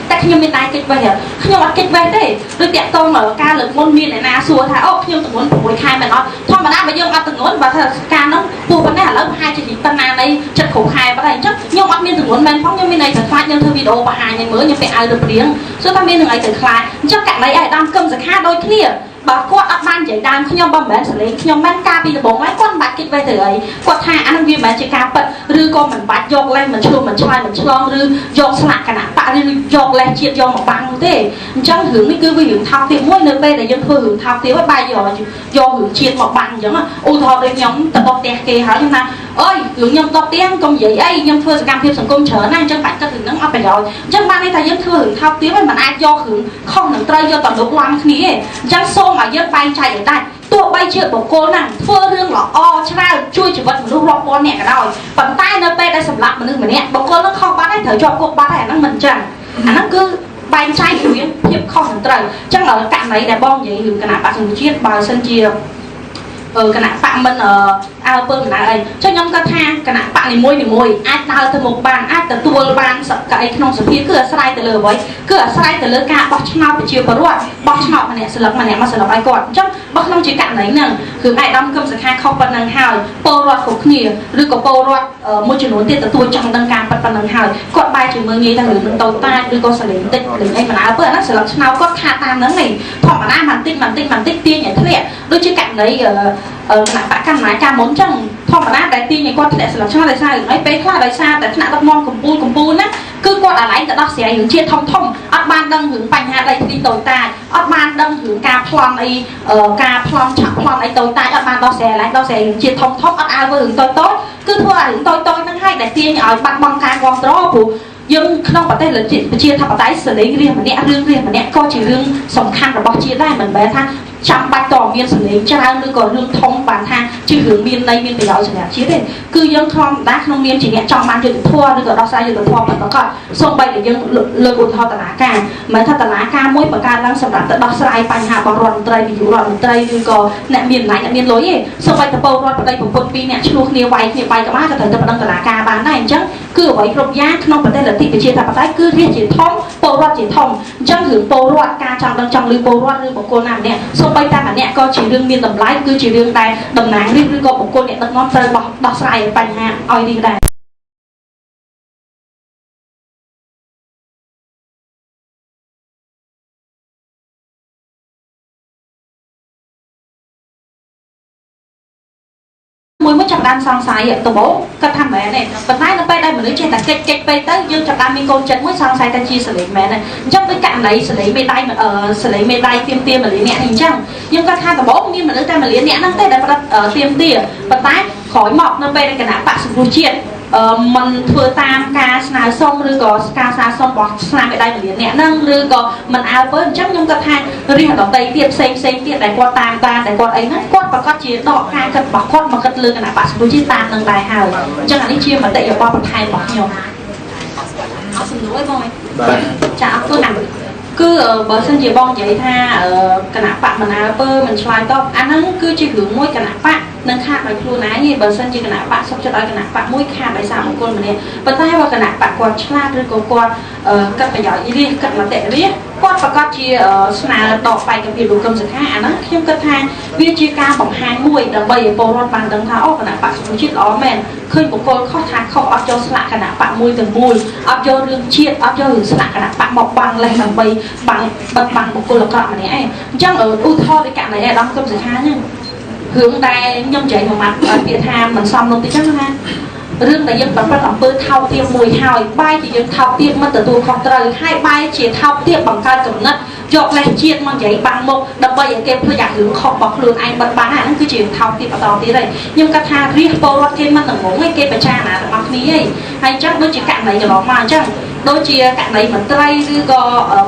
តែខ្ញុំមានដែរគេចវេះខ្ញុំអត់គេចវេះទេដូចតាក់ទងការលើកមុនមានអ្នកណាសួរថាអូខ្ញុំទម្ងន់6ខែមែនអត់ធម្មតាបើយើងអត់ទម្ងន់បើថាការនោះពោះប៉ុណ្ណេះឥឡូវប្រហែលជាប៉ុណ្ណានៃចិត្តគ្រប់ខែប៉ុណ្ណេះអញ្ចឹងខ្ញុំអត់មានទម្ងន់មែនផងខ្ញុំមានអីទៅខ្លាចខ្ញុំធ្វើវីដេអូបង្ហាញឲ្យមើលខ្ញុំពាក់អាវរឹបរៀងសួរថាមាននឹងអីទៅខ្លាចអញ្ចឹងករណីឯកឧត្តមកឹមសុខាដូចគ្នាបើគាត់អត់បាននិយាយដើមខ្ញុំបើមិនមែនសលេងខ្ញុំមិនការពីដំបូងហើយគាត់មិនបាច់គិតវេះទៅអីគាត់ថាអានឹងវាមិនមែនជាការពិតឬក៏មិនបាច់យកលេសមិនឆ្លុះមិនឆ្លើយមិនឆ្លងឬយកស្លាកគណៈបកឬយកលេសជាតិយកមកបាំងនោះទេអញ្ចឹងរឿងនេះគឺវារឿងថោកទាបមួយនៅពេលដែលយើងធ្វើរឿងថោកទាបហើយបែរយករឿងជាតិមកបាំងអញ្ចឹងឧទាហរណ៍ដូចខ្ញុំទៅដុតផ្ទះគេហើយខ្ញុំថាអើយរឿងខ្ញុំដុតផ្ទះកុំនិយាយអីខ្ញុំធ្វើសកម្មភាពសង្គមច្រើនណាស់អញ្ចឹងបាច់គិតរឿងហ្នឹងអត់ប្រយោជន៍អញ្ចឹងបានន័យថាយើងធ្វើរឿងថោកទាបហើយមិនអាចយករឿងខុសនឹងត្រូវយកទៅលុកឡាំគ្នាទេអញ្ចឹងសូមឲ្យយើងបែងចែកឲ្យដាច់ទោះបីជាបុគ្គលហ្នឹងធ្វើរឿងល្អច្រើនជួយជីវិតមនុស្សរាប់ពាន់នាក់ក៏ដោយប៉ុន្តែនៅពេលដែលសម្លាប់មនុស្សម្នាក់បុគ្គលហ្នឹងខុសបាត់ហើយត្រូវជាប់គុកបាត់ហើយអាហ្នឹងមិនអញ្ចឹងអាហ្នឹងគឺបែងចែករវាងភាពខុសនឹងត្រូវអញ្ចឹងករណីដែលបងនិយាយរឿងគណៈបក្សសង្គ្រោះជាតិបើសិនជាគណៈបកមិនអើពើមិនអើអីចុះខ្ញុំគាត់ថាគណៈបកនីមួយៗអាចដើរទៅមុខបានអាចទទួលបានសក្តិក្នុងសភាគឺអាស្រ័យទៅលើអ្វីគឺអាស្រ័យទៅលើការបោះឆ្នោតប្រជាពលរដ្ឋបោះឆ្នោតម្នាក់ស្លឹកម្នាក់មកស្លឹកឲ្យគាត់អញ្ចឹងបើក្នុងជាករណីហ្នឹងគឺឯកឧត្តមកឹមសុខាខុសប៉ុណ្ណឹងហើយពលរដ្ឋគ្រប់គ្នាឬក៏ពលរដ្ឋមួយចំនួនទៀតទទួលចង់ដឹងការប៉ិតប៉ុណ្ណឹងហើយគាត់បែរជាមើលងាយថារឿងនឹងតូចតាចឬក៏សលេងតិចលេងអីមិនអើពើអាហ្នឹងស្លឹកឆ្នោតគាត់ខាតតាមហ្នឹងឯងធម្មតាបន្តិចបន្តិចបន្តិចទាញឲ្យធ្លាក់ដូចជាករណីគណៈបកកណ្ដាលការមុនចឹងធម្មតាដែលទាញឲ្យគាត់ធ្លាក់ស្លឹកឆ្នោតដោយសាររឿងអីពេលខ្លះដោយសារតែថ្នាក់ដឹកនាំកម្ពុជាណាគឺគាត់អាឡែងទៅដោះស្រាយរឿងជាតិធំធំអត់បានដឹងរឿងបញ្ហាដីធ្លីតូចតាចអត់បានដឹងរឿងការប្លន់អីការប្លន់ឆាក់ប្លន់អីតូចតាចអត់បានដោះស្រាយអាឡែងដោះស្រាយរឿងជាតិធំធំអត់អើធ្វើរឿងតូចតូចគឺធ្វើឲ្យរឿងតូចតូចហ្នឹងហើយដែលទាញឲ្យបាត់បង់ការគាំទ្រព្រោះយើងក្នុងប្រទេសប្រជាធិបតេយ្យសលេងរាស្ត្រម្នាក់រឿងរាស្ត្រម្នាក់ក៏ជារឿងសំខាន់របស់ជាតិដែរមិនមែនថា ចាំបាច់តមានសម្លេងច្រើនឬក៏រឿងធំបានថាជារឿងមានន័យមានប្រយោជន៍សម្រាប់ជាតិទេគឺយើងធម្មតាក្នុងនាមជាអ្នកចង់បានយុត្តិធម៌ឬក៏ដោះស្រាយយុត្តិធម៌ពិតប្រាកដសូម្បីតែយើងលើកឧទាហរណ៍តុលាការមិនថាតុលាការមួយបង្កើតឡើងសម្រាប់ទៅដោះស្រាយបញ្ហារបស់រដ្ឋមន្ត្រីនាយករដ្ឋមន្ត្រីឬក៏អ្នកមានអំណាចអ្នកមានលុយទេសូម្បីតែពលរដ្ឋប្តីប្រពន្ធពីរអ្នកឆ្លោះគ្នាវាយគ្នាបាយក្បាលក៏ត្រូវទៅប្តឹងតុលាការបានដែរអញ្ចឹងគឺអ្វីគ្រប់យ៉ាងក្នុងប្រទេសលទ្ធិប្រជាធិបតេយ្យគឺរាជជាធំពលរដ្ឋជាធំអញ្ចឹងរឿងពលរដ្ឋការចង់ដឹងចង់ឮពលរដ្ឋឬបុគ្គលណាម្នាក់សូម្បីតែម្នាក់ក៏ជារឿងមានតម្លៃគឺជារឿងដែលតំណាងរាស្ត្រឬក៏បុគ្គលអ្នកដឹកនាំត្រូវដោះស្រាយបញ្ហាឲ្យនេះដែរមួយមួយចាប់ដើមសង្ស័យដំបូងគាត់ថាមែនទេប៉ុន្តែនៅពេលដែលមនុស្សចេះតែកិច្ចកិច្ចពេកទៅយើងចាប់ដើមមានកូនចិត្តមួយសង្ស័យថាជាសលេងមែនទេអញ្ចឹងដូចករណីសលេងមេដៃសលេងមេដៃទៀមទា1លានអ្នកនេះអញ្ចឹងខ្ញុំគាត់ថាដំបូងមានមនុស្សតែ1លានអ្នកហ្នឹងទេដែលផ្ដិតទៀមទាប៉ុន្តែក្រោយមកនៅពេលដែលគណៈបក្សសង្គ្រោះជាតិមិនធ្វើតាមការស្នើសុំឬក៏ការស្នើសុំរបស់ស្នាមមេដៃ1លានអ្នកហ្នឹងឬក៏មិនអើពើអញ្ចឹងខ្ញុំគាត់ថារិះដតីទៀតផ្សេងផ្សេងទៀតដែលគាត់តាមដានដែលគាត់អីហ្នឹងគាត់ប្រកាសជាដកការគិតរបស់គាត់មកគិតលើគណៈបក្សសង្គ្រោះជាតិតាមនឹងដែរហើយអញ្ចឹងអានេះជាមតិយោបល់បន្ថែមរបស់ខ្ញុំអត់សំណួរទេបងបាទចាអរគុណគឺបើសិនជាបងនិយាយថាគណៈបក្សមិនអើពើមិនឆ្លើយតបអាហ្នឹងគឺជារឿងមួយគណៈបក្សនឹងខាតដោយខ្លួនឯងបើសិនជាគណៈបក្សសុខចិត្តឲ្យគណៈបក្សមួយខាតដោយសារបុគ្គលម្នាក់ប៉ុន្តែបើគណៈបក្សគាត់ឆ្លាតឬក៏គាត់គិតប្រយោជន៍រាជគិតមតិរាជគាត់ប្រកាសជាស្នើដកបេក្ខភាពលោកកឹមសុខាអាហ្នឹងខ្ញុំគិតថាវាជាការបង្ហាញមួយដើម្បីឲ្យពលរដ្ឋបានដឹងថាអូគណៈបក្សសង្គ្រោះជាតិល្អមែនឃើញបុគ្គលខុសថាខុសអត់យកស្លាកគណៈបក្សមួយទៅមួយអត់យករឿងជាតិអត់យករឿងស្លាកគណៈបក្សមកបាំងលេសដើម្បីបាំងបិទបាំងបុគ្គលអាក្រក់ម្នាក់ឯងអញ្ចឹងឧទាហរណ៍ដូចករណីអាដាមកឹមសុខាហ្នឹងរឿងដែលខ្ញុំនិយាយមួយម៉ាត់ពាក្យថាមិនសមនោះតិចចឹងណារឿងដែលយើងប្រព្រឹត្តអំពើថោកទាបមួយហើយបែរជាយើងថោកទាបមិនទទួលខុសត្រូវហើយបែរជាថោកទាបបង្កើតកំណត់យកលេសជាតិមកនិយាយបាំងមុខដើម្បីឲ្យគេភ្លេចអារឿងខុសរបស់ខ្លួនឯងបិទបាំងអាហ្នឹងគឺជារឿងថោកទាបបន្តទៀតហើយខ្ញុំគាត់ថារាជពលរដ្ឋគេមិនល្ងងឯងគេប្រចារណាទាំងអស់គ្នាឯងហើយអញ្ចឹងដូចជាករណីកន្លងមកអញ្ចឹងដូចជាករណីមន្ត្រីឬក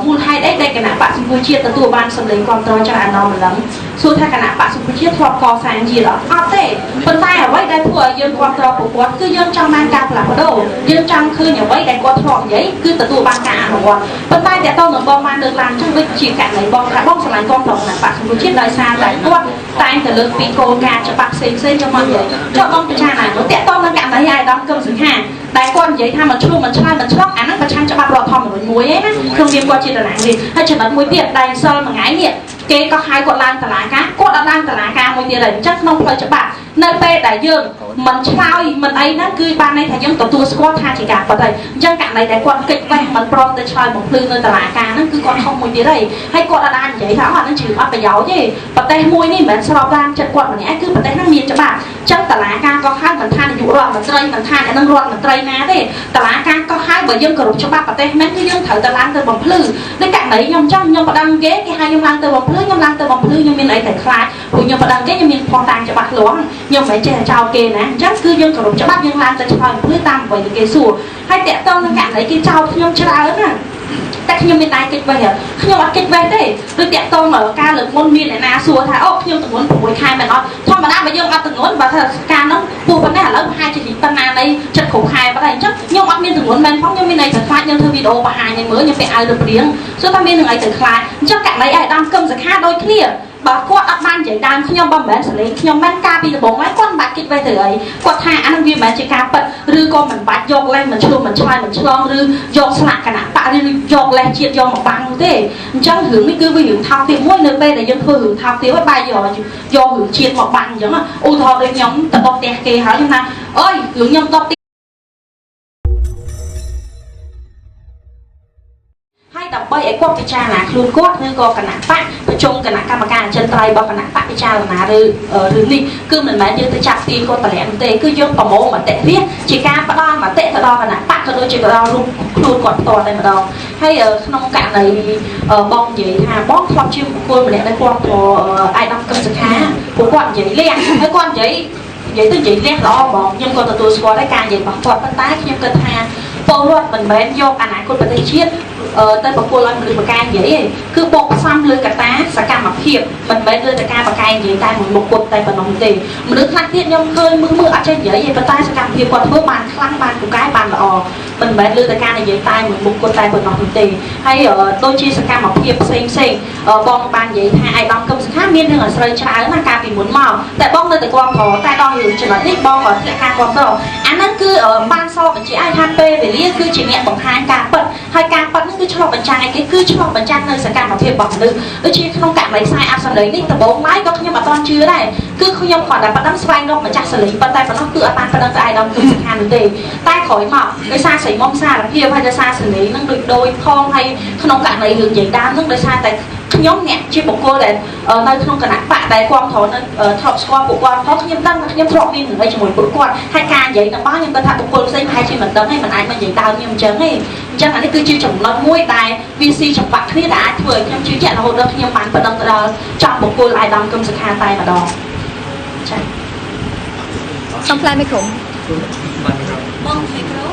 ៏មូលហេតុអីដែលគណៈបក្សសង្គ្រោះជាតិទទួលបានសម្លេងគាំទ្រច្រើនដល់ម្លឹងសួរថាគណៈបក្សសង្គ្រោះជាតិធ្លាប់កសាងជាតិអត់អត់ទេប៉ុន្តែអ្វីដែលធ្វើឲ្យយើងគាំទ្រពួកគាត់គឺយើងចង់បានការផ្លាស់ប្ដូរយើងចង់ឃើញអ្វីដែលគាត់ធ្លាប់និយាយគឺទទួលបានការអនុវត្តប៉ុន្តែតើតើនឹងបងបានលើកឡើងអញ្ចឹងដូចជាករណីបងថាបងស្រឡាញ់គាំទ្រគណៈបក្សសង្គ្រោះជាតិដោយសារតែគាត់តែងតែលើកពីគោលការណ៍ច្បាប់ផ្សេងផ្សេងយកមកនិយាយចុះបងពិចារណាមើលតើតើនឹងករណីអាយដាមកឹមសុខាដែលគាត់និយាយថាមកឆ្លុះមិនឆ្លើយមិនឆ្លងអាហ្នឹងប្រឆាំងច្បាប់រដ្ឋធម្មនុញ្ញមួយឯណាក្នុងនាមគាត់ជាតំណាងរាស្ត្រហើយចំណុចមួយទៀតដែលសិលមួយថ្ងៃនេះគេក៏ហៅគាត់ឡើងតុលាការគាត់អត់ឡើងតុលាការមួយទៀតហើយអញ្ចឹងក្នុងផ្លូវច្បាប់នៅពេលដែលយើងមិនឆ្លើយមិនអីហ្នឹងគឺបានន័យថាយើងទទួលស្គាល់ថាជាការពិតហើយអញ្ចឹងករណីដែលគាត់គេចវេះមិនព្រមទៅឆ្លើយបំភ្លឺនៅតុលាការហ្នឹងគឺគាត់ខុសមួយទៀតហើយហើយគាត់អត់អាចនិយាយថាអត់ហ្នឹងជាអត់ប្រយោជន៍ទេប្រទេសមួយនេះមិនមែនស្របតាមចិត្តគាត់ម្នាក់គឺប្រទេសហ្នឹងមានច្បាប់អញ្ចឹងតុលាការក៏ហៅមិនថានាយករដ្ឋមន្ត្រីមិនថាអ្នកនឹងរដ្ឋមន្ត្រីណាទេតុលាការក៏ហៅបើយើងគោរពច្បាប់ប្រទេសហ្នឹងគឺយើងត្រូវទៅឡើងទៅបំភ្លឺដូចករណីខ្ញុំអញ្ចឹងខ្ញុំប្តឹងគេគេហៅខ្ញុំឡើងទៅបំភ្លឺខ្ញុំឡើងទៅបំភ្លឺខ្ញុំមានអីតែខ្លាចព្រោះខ្ញុំប្តឹងគេខ្ញុំមានភស្តុតាងច្បាស់លាស់ខ្ញុំមិនចេះចោលគេណាអញ្ចឹងគឺយើងគោរពច្បាប់យើងឡើងទៅឆ្លើយបំភ្លឺតាមអ្វីដែលគេសួរហើយតាក់ទងនឹងករណីគេចោលខ្ញុំច្រើនណាតែខ្ញុំមានដែរកិច្ចវេះខ្ញុំអត់កិច្ចវេះទេដូចតាក់ទងការលើកមុនមានអ្នកណាសួរថាអូខ្ញុំទម្ងន់6ខែមែនអត់ធម្មតាបើយើងអត់ទម្ងន់បើថាការនោះពោះប៉ុណ្ណេះឥឡូវប្រហែលជាប៉ុណ្ណានៃចិត្តគ្រប់ខែប៉ុណ្ណេះអញ្ចឹងខ្ញុំអត់មានទម្ងន់មែនផងខ្ញុំមានអីទៅខ្លាចខ្ញុំធ្វើវីដេអូបង្ហាញឲ្យមើលខ្ញុំពាក់អាវរឹបរៀងសួរថាមាននឹងអីទៅខ្លាចអញ្ចឹងករណីឯដាមកឹមសុខាដូចគ្នាបើគាត់អត់បាននិយាយដើមខ្ញុំបើមិនមែនសលេងខ្ញុំមែនការពីដំបូងហើយគាត់មិនបាច់គិតវេះទៅអីគាត់ថាអានឹងវាមិនមែនជាការពិតឬក៏មិនបាច់យកលេសមិនឆ្លុះមិនឆ្លើយមិនឆ្លងឬយកស្លាកគណៈបក្សឬយកលេសជាតិយកមកបាំងនោះទេអញ្ចឹងរឿងនេះគឺវារឿងថោកទាបមួយនៅពេលដែលយើងធ្វើរឿងថោកទាបហើយបែរយករឿងជាតិមកបាំងអញ្ចឹងឧទាហរណ៍ដូចខ្ញុំទៅដុសផ្ទះគេហើយខ្ញុំថាអើយរឿងខ្ញុំដុសហើយដើម្បីឲ្យគាត់ពិចារណាខ្លួនគាត់ឬក៏គណៈបក្សប្រជុំគណៈកម្មការអចិន្ត្រៃយ៍របស់គណៈបក្សពិចារណាឬរឿងនេះគឺមិនមែនយើងទៅចាប់ទាញគាត់តម្លាក់ទេគឺយើងប្រមូលមតិរាស្ត្រជាការផ្ដល់មតិទៅដល់គណៈបក្សក៏ដូចជាទៅដល់រូបខ្លួនគាត់ផ្ទាល់តែម្ដងហើយក្នុងករណីបងនិយាយថាបងធ្លាប់ជាបុគ្គលម្នាក់ដែលគាត់ក៏អាយដាមកឹមសុខាពួកគាត់និយាយលះហើយគាត់និយាយទៅនិយាយលះល្អបងខ្ញុំក៏ទទួលស្គាល់ដែរការនិយាយរបស់គាត់ប៉ុន្តែខ្ញុំគិតថាពលរដ្ឋមិនមែនយកអនាគតប្រទេសជាតិ ទៅប្រគល់ឲ្យមនុស្សបកែនិយាយទេគឺបកផ្សំលើកត្តាសកម្មភាពមិនមែនលើតែការបកែនិយាយតែមួយមុខគត់តែប៉ុណ្ណោះទេមនុស្សខ្លះទៀតខ្ញុំឃើញមើលអត់ចេះនិយាយទេប៉ុន្តែសកម្មភាពគាត់ធ្វើបានខ្លាំងបានពូកែបានល្អមិនមែនលើតែការនិយាយតែមួយមុខគត់តែប៉ុណ្ណោះទេហើយដូចជាសកម្មភាពផ្សេងផ្សេងបងបាននិយាយថាឯកឧត្តមកឹមសុខាមានរឿងអាស្រូវច្រើនណាកាលពីមុនមកតែបងនៅតែគាំទ្រតែដល់រឿងចំណុចនេះបងក៏ធ្លាក់ការគាំទ្រអាហ្នឹងគឺបានសបញ្ជាក់ឲ្យថាពេលវេលាគឺជាអ្នកបង្ហាញការពិតហើយការពិតហ្នឹងគឺឆ្លុះបញ្ចាំងអីគេគឺឆ្លុះបញ្ចាំងនៅសកម្មភាពរបស់មនុស្សដូចជាក្នុងករណីខ្សែអាប់សម្លេងនេះដំបូងឡើយក៏ខ្ញុំអត់ទាន់ជឿដែរគឺខ្ញុំគ្រាន់តែប៉ណ្ណឹងស្វែងរកម្ចាស់សម្លេងប៉ុន្តែប៉ុណ្ណោះគឺអត់បានប៉ណ្ណឹងទៅឯកឧត្តមកឹមសុខានោះទេតែក្រោយមកដោយសារស្រីមុំសារភាពហើយដោយសារសម្លេងហ្នឹងដូចផងហើយក្នុងករណីរឿងនិយាយដើមហ្នឹងដោយសារតែខ្ញុំអ្នកជាបុគ្គលដែលនៅក្នុងគណៈបកដែលគាំទ្រនៅធ្លាប់ស្គាល់ពួកគាត់ផងខ្ញុំដឹងថាខ្ញុំធ្លាប់មានរឿងអីជាមួយពួកគាត់ហើយការនិយាយនឹងបងខ្ញុំគិតថាបុគ្គលផ្សេងប្រហែលជាមិនដឹងទេមិនអាចមកនិយាយដើមខ្ញុំអញ្ចឹងទេអញ្ចឹងអានេះគឺជាចំណុចមួយដែលវាស៊ីចង្វាក់គ្នាដែលអាចធ្វើឲ្យខ្ញុំជឿជាក់រហូតដល់ខ្ញុំបានប្តឹងទៅដល់ចំបុគ្គលឯកឧត្តមកឹមសុខាតែម្ដងចា៎សូមផ្លែមីក្រូបងមីក្រូ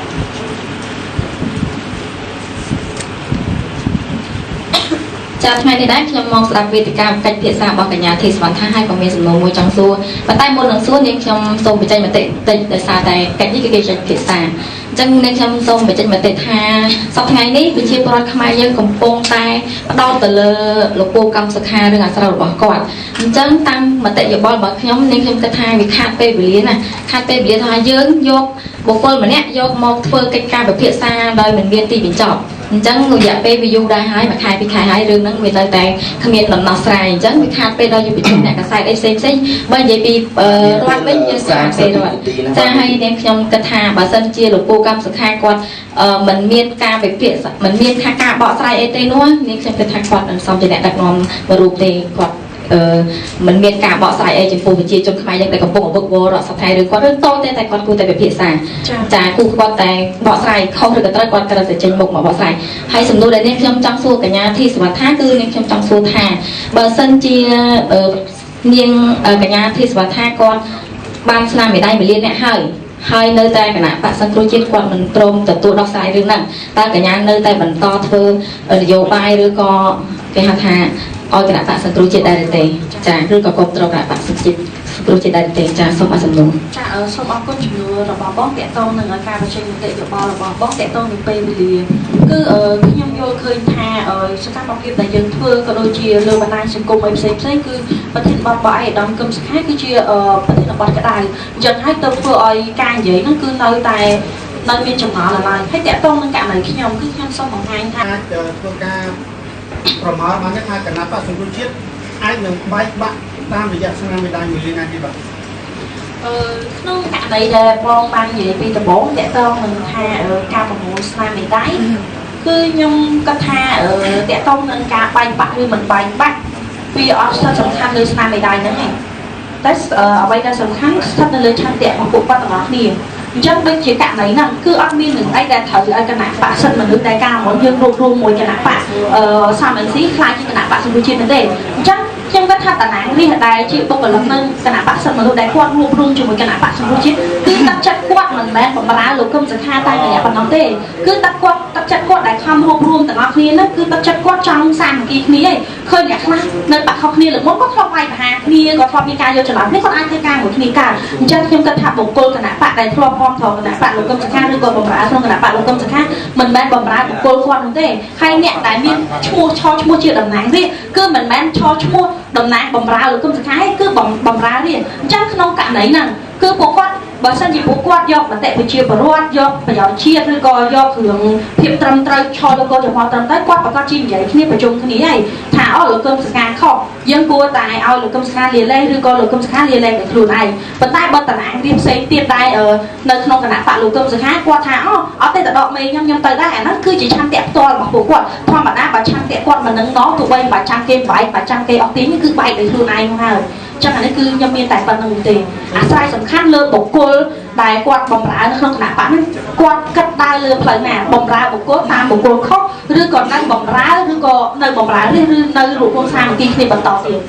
ចាថ្ងៃនេះដែរខ្ញុំមកស្ដាប់វេទិកាកិច្ចពិភាក្សារបស់កញ្ញាធីសវណ្ណថាហើយក៏មានសំណួរមួយចង់សួរប៉ុន្តែមុននឹងសួរនាងខ្ញុំសូមបញ្ចេញមតិបន្តិចដោយសារតែកិច្ចនេះគឺគេចេញពិភាក្សាអញ្ចឹងនាងខ្ញុំសូមបញ្ចេញមតិថាសប្តាហ៍ថ្ងៃនេះប្រជាពលរដ្ឋខ្មែរយើងកំពុងតែផ្ដោតទៅលើលោកពូកឹមសុខារឿងអាស្រូវរបស់គាត់អញ្ចឹងតាមមតិយោបល់របស់ខ្ញុំនាងខ្ញុំគិតថាវាខាតពេលវេលាណាខាតពេលវេលាថាយើងយកបុគ្គលម្នាក់យកមកធ្វើកិច្ចការពិភាក្សាដោយមិនមានទីបញ្ចប់អញ្ចឹងរយៈពេលវាយូរដែរហើយមួយខែពីរខែហើយរឿងហ្នឹងវានៅតែគ្មានដំណោះស្រាយអញ្ចឹងវាខាតពេលដល់យុវជនអ្នកកសែតអីផ្សេងផ្សេងបើនិយាយពីរដ្ឋវិញយើងខាតពេលរដ្ឋចាហើយនាងខ្ញុំគិតថាបើសិនជាលោកពូកឹមសុខាគាត់មិនមានការវិភាគមិនមានថាការបកស្រាយអីទេនោះនាងខ្ញុំគិតថាគាត់នឹងសមជាអ្នកដឹកនាំមួយរូបទេគាត់មិនមានការបកស្រាយអីចំពោះប្រជាជនខ្មែរយើងដែលកំពុងអវឹកវររដ្ឋសភាឬគាត់រឿងតូចទេតែគាត់គួរតែពិភាក្សាចាគូគាត់តែបកស្រាយខុសឬក៏ត្រូវគាត់ត្រូវតែចេញមុខមកបកស្រាយហើយសំណួរដែលនាងខ្ញុំចង់សួរកញ្ញាធីសវណ្ណថាគឺនាងខ្ញុំចង់សួរថាបើសិនជានាងកញ្ញាធីសវណ្ណថាគាត់បានស្នាមមេដៃ1លានអ្នកហើយនៅតែគណៈបក្សសង្គ្រោះជាតិគាត់មិនព្រមទទួលដោះស្រាយរឿងហ្នឹងតើកញ្ញានៅតែបន្តធ្វើនយោបាយឬក៏គេហៅថាឲ្យគណៈបក្សសង្គ្រោះជាតិដែរទេចាឬក៏គ្រប់គ្រងគណៈបក្សសង្គ្រោះជាតិដែរទេចាសូមអរសំណួរចាសូមអរគុណជំនួសរបស់បងតាក់ទងនឹងការបញ្ចេញមតិយោបល់របស់បងតាក់ទងនឹងពេលវេលាគឺខ្ញុំយល់ឃើញថាសកម្មភាពដែលយើងធ្វើក៏ដូចជាលើបណ្ដាញសង្គមអីផ្សេងផ្សេងគឺប្រធានបទរបស់ឯកឧត្តមកឹមសុខាគឺជាប្រធានបទក្តៅអញ្ចឹងហើយទៅធ្វើឲ្យការនិយាយហ្នឹងគឺនៅតែនៅមានចម្ងល់ឡើយហើយតាក់ទងនឹងករណីខ្ញុំគឺខ្ញុំសូមបង្ហាញថាអាចធ្វើការប្រមាណបានថាគណៈបក្សសង្គ្រោះជាតិអាចនឹងបែកបាក់តាមរយៈស្នាមមេដៃ1លានណាទេបាទក្នុងករណីដែលបងបាននិយាយពីដំបូងតាក់ទងនឹងថាការប្រមូលស្នាមមេដៃគឺខ្ញុំគិតថាតាក់ទងនឹងការបែកបាក់ឬមិនបែកបាក់វាអត់ស្ថិតសំខាន់លើស្នាមមេដៃហ្នឹងទេតែអ្វីដែលសំខាន់ស្ថិតនៅលើឆន្ទៈរបស់ពួកគាត់ទាំងអស់គ្នាអញ្ចឹងដូចជាករណីហ្នឹងគឺអត់មាននឹងអីដែលត្រូវឲ្យគណៈបក្សសិទ្ធិមនុស្សដែលកាលមុនយើងរួបរួមមួយគណៈបក្សសាមញ្ញស៊ីខ្លាចជាគណៈបក្សសង្គ្រោះជាតិទេអញ្ចឹងខ្ញុំគិតថាតំណាងរាស្ត្រដែលជាបុគ្គលិកនៅគណៈបក្សសិទ្ធិមនុស្សដែលគាត់រួបរួមជាមួយគណៈបក្សសង្គ្រោះជាតិគឺទឹកចិត្តគាត់មិនមែនបំរើលោកកឹមសុខាតែម្នាក់ប៉ុណ្ណោះទេគឺទឹកគាត់ទឹកចិត្តគាត់ដែលខំរួបរួមទាំងអស់គ្នាហ្នឹងគឺទឹកចិត្តគាត់ចង់សាមគ្គីគ្នាឯងឃើញអ្នកខ្លះនៅបាក់ខុសគ្នាលើមុនគាត់ធ្លាប់វាយប្រហារគ្នាគាត់ធ្លាប់មានការយល់ច្រឡំគ្នាគាត់អាចធ្វើការមួយគ្នាកើតអញ្ចឹងខ្ញុំគិតថាបុគ្គលគណៈបក្សដែលធ្លាប់គាំទ្រគណៈបក្សលោកកឹមសុខាឬក៏បំរើក្នុងគណៈបក្សលោកកឹមសុខាមិនមែនបំរើបុគ្គលគាត់នោះទេហើយអ្នកដែលមានឈ្មោះឆឈ្មោះជាតំណាងរាស្ត្រគឺមិនមែនឆឈ្មោះតំណាងបំរើលោកកឹមសុខាទេគឺបំរើរាស្ត្រអញ្ចឹងក្នុងករណីហ្នឹងគឺពួកគាត់បើសិនជាពួកគាត់យកមតិប្រជាពលរដ្ឋយកប្រយោជន៍ជាតិឬក៏យករឿងភាពត្រឹមត្រូវឆលោកកចំហត្រឹមត្រូវគាត់ប្រកាសជានិយាយគ្នាប្រជុំគ្នាហើយថាអូលោកកឹមសុខាខុសយើងគួរតែឲ្យលោកកឹមសុខាលាលែងឬក៏លោកកឹមសុខាលាលែងដោយខ្លួនឯងប៉ុន្តែបើតំណាងរាស្ត្រផ្សេងទៀតដែរនៅក្នុងគណៈបក្សលោកកឹមសុខាគាត់ថាអូអត់ទេទៅដកមេខ្ញុំទៅដែរអាហ្នឹងគឺជាឆន្ទៈផ្ទាល់របស់ពួកគាត់ធម្មតាបើឆន្ទៈគាត់មិននឹងណោះទោះបីបើចាំគេបែកបើចាំគេអស់ទីនេះគឺបែកដោយខ្លួនឯងមកហើយចឹងអានេះគឺខ្ញុំមានតែប៉ុណ្្នឹងទេអាស្រ័យសំខាន់លើបុគ្គលដែលគាត់បំរើនៅក្នុងគណៈបក្សហ្នឹងគាត់គិតដើរលើផ្លូវណាបំរើបុគ្គលតាមបុគ្គលខុសឬក៏នៅបំរើឬក៏នៅបំរើឬនៅរួបរួមសាមគ្គីគ្នាបន្តទៀត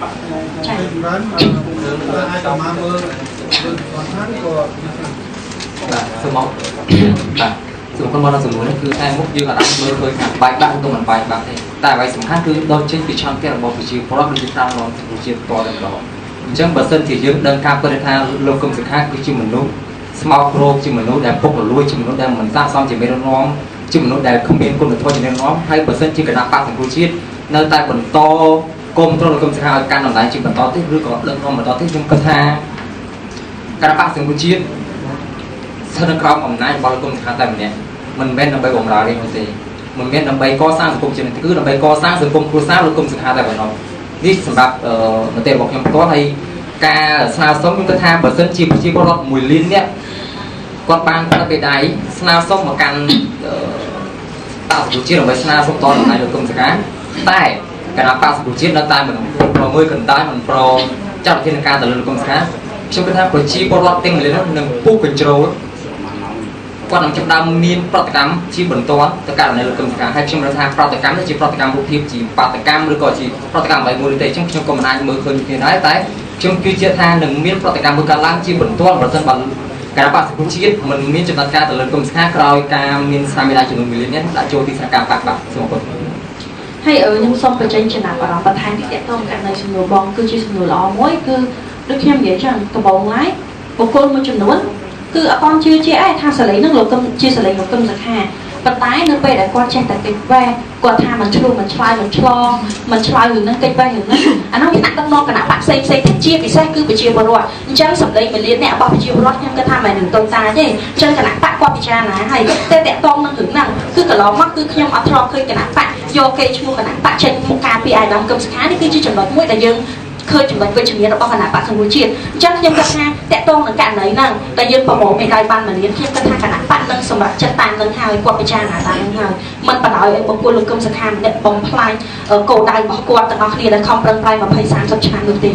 ចា៎ អាចមកមើលគាត់ថាក៏ បាទសូមអរបាទ សូមអរគុណបងនៅសំណួរនេះគឺតែមុខយើងអាចមើលឃើញថាបែកបាក់ឬមិនបែកបាក់ទេតែអ្វីសំខាន់គឺដោះចេញពីឆន្ទៈរបស់ប្រជាពលរដ្ឋឬជាតាមរងប្រជាផ្ទាល់តែម្ដងអញ្ចឹងបើសិនជាយើងដឹងការពិតថាលោកកឹមសុខាគឺជាមនុស្សស្មោកគ្រោកជាមនុស្សដែលពុករលួយជាមនុស្សដែលមិនស័ក្តិសមជាមេដឹកនាំជាមនុស្សដែលគ្មានគុណធម៌ជាមេដឹកនាំហើយបើសិនជាគណៈបក្សសង្គ្រោះជាតិនៅតែបន្តគុំទ្រលោកកឹមសុខាឲ្យកាន់តំណែងជាបន្តទៀតឬក៏ដឹកនាំបន្តទៀតខ្ញុំគិតថាគណៈបក្សសង្គ្រោះជាតិស្ថិតនៅក្រោមអំណាចរបស់លោកកឹមសុខាតែម្នាក់មិនមែនដើម្បីបម្រើរាជនោះទេមិនមែនដើម្បីកសាងសង្គមជាតិគឺដើម្បីកសាងសង្គមគ្រួសារលោកកឹមសុខាតែប៉ុណ្ណោះនេះសម្រាប់មតិរបស់ខ្ញុំផ្ទាល់ហើយការស្នើសុំខ្ញុំគិតថាបើសិនជាប្រជាពលរដ្ឋ1លាននាក់គាត់បានផ្ដល់បេដៃស្នើសុំមកកាន់បក្សសង្គ្រោះជាតិដើម្បីស្នើសុំតតំណែងលោកកឹមសុខាតែគណៈបក្សសង្គ្រោះជាតិនៅតែមិនប្រមើលកណ្ដាលមិនប្រចាត់វិធានការទៅលើលោកកឹមសុខាខ្ញុំគិតថាប្រជាពលរដ្ឋទាំង1លាននោះនឹងពុះកញ្ជ្រោលគាត់នឹងចាប់ដើមមានប្រតិកម្មជាបន្ទាន់ទៅករណីលោកកឹមសុខាហើយខ្ញុំថាប្រតិកម្មនេះជាប្រតិកម្មរូបភាពជាបាតកម្មឬក៏ជាប្រតិកម្មអ្វីមួយទេអញ្ចឹងខ្ញុំក៏មិនអាចមើលឃើញគ្នាដែរតែខ្ញុំជឿជាក់ថានឹងមានប្រតិកម្មមួយកើតឡើងជាបន្ទាន់ប្រសិនបើគណៈបក្សសង្គ្រោះជាតិមិនមានចំណាត់ការទៅលើកឹមសុខាក្រោយការមានស្នាមមេដៃចំនួន1លាននាក់ដាក់ចូលទីស្នាក់ការបក្សបាទសូមអរគុណហើយខ្ញុំសូមបញ្ចេញចំណាប់អារម្មណ៍បន្ថែមពីទាក់ទងករណីសំណួរបងគឺជាសំណួរល្អមួយគឺដូចខ្ញុំនិយាយចឹងដំបូងឡើយបុគ្គលមួយចំនួនគឺអត់តជឿជាក់ឯងថាសលេងនឹងលោកកឹមជាសលេងលោកកឹមសុខាប៉ុន្តែនៅពេលដែលគាត់ចេះតែកិច្ចវេះគាត់ថាមិនឆ្លោះមិនឆ្លើយមិនឆ្លងមិនឆ្លើយរឿងហ្នឹងកិច្ចវេះរឿងហ្នឹងអានោះវាដាក់ដឹកនាំគណៈបក្សផ្សេងផ្សេងទៀតជាពិសេសគឺប្រជាពលរដ្ឋអញ្ចឹងសម្លេង1លានអ្នករបស់ប្រជាពលរដ្ឋខ្ញុំគិតថាមិនមែនរឿងតូចតាចទេអញ្ចឹងគណៈបក្សគាត់ពិចារណាហើយតែតាក់ទងនឹងរឿងហ្នឹងគឺកន្លងមកគឺខ្ញុំអត់ធ្លាប់ឃើញគណៈបក្សយកគេឈ្មោះគណៈបក្សចេញមុខការពីអាយដាមកឹមសុខានេះគឺជាចំណុចមួយដែលយើងឃើញចំណុចវិជ្ជមានរបស់គណៈបក្សសង្គ្រោះជាតិអញ្ចឹងខ្ញុំគិតថាតកតងនឹងករណីហ្នឹងដែលយើងប្រមូលមេដៃបាន1លានខ្ញុំគិតថាគណៈបក្សនឹងសម្រាប់ចិត្តតាមនឹងហើយគាត់ពិចារណាតាមនឹងហើយមិនបណ្ដោយឲ្យបុគ្គលលោកកឹមសុខាម្នាក់បំផ្លាញគោលដៅរបស់គាត់ទាំងអស់គ្នាដែលខំប្រឹងប្រែង20 30ឆ្នាំនោះទេ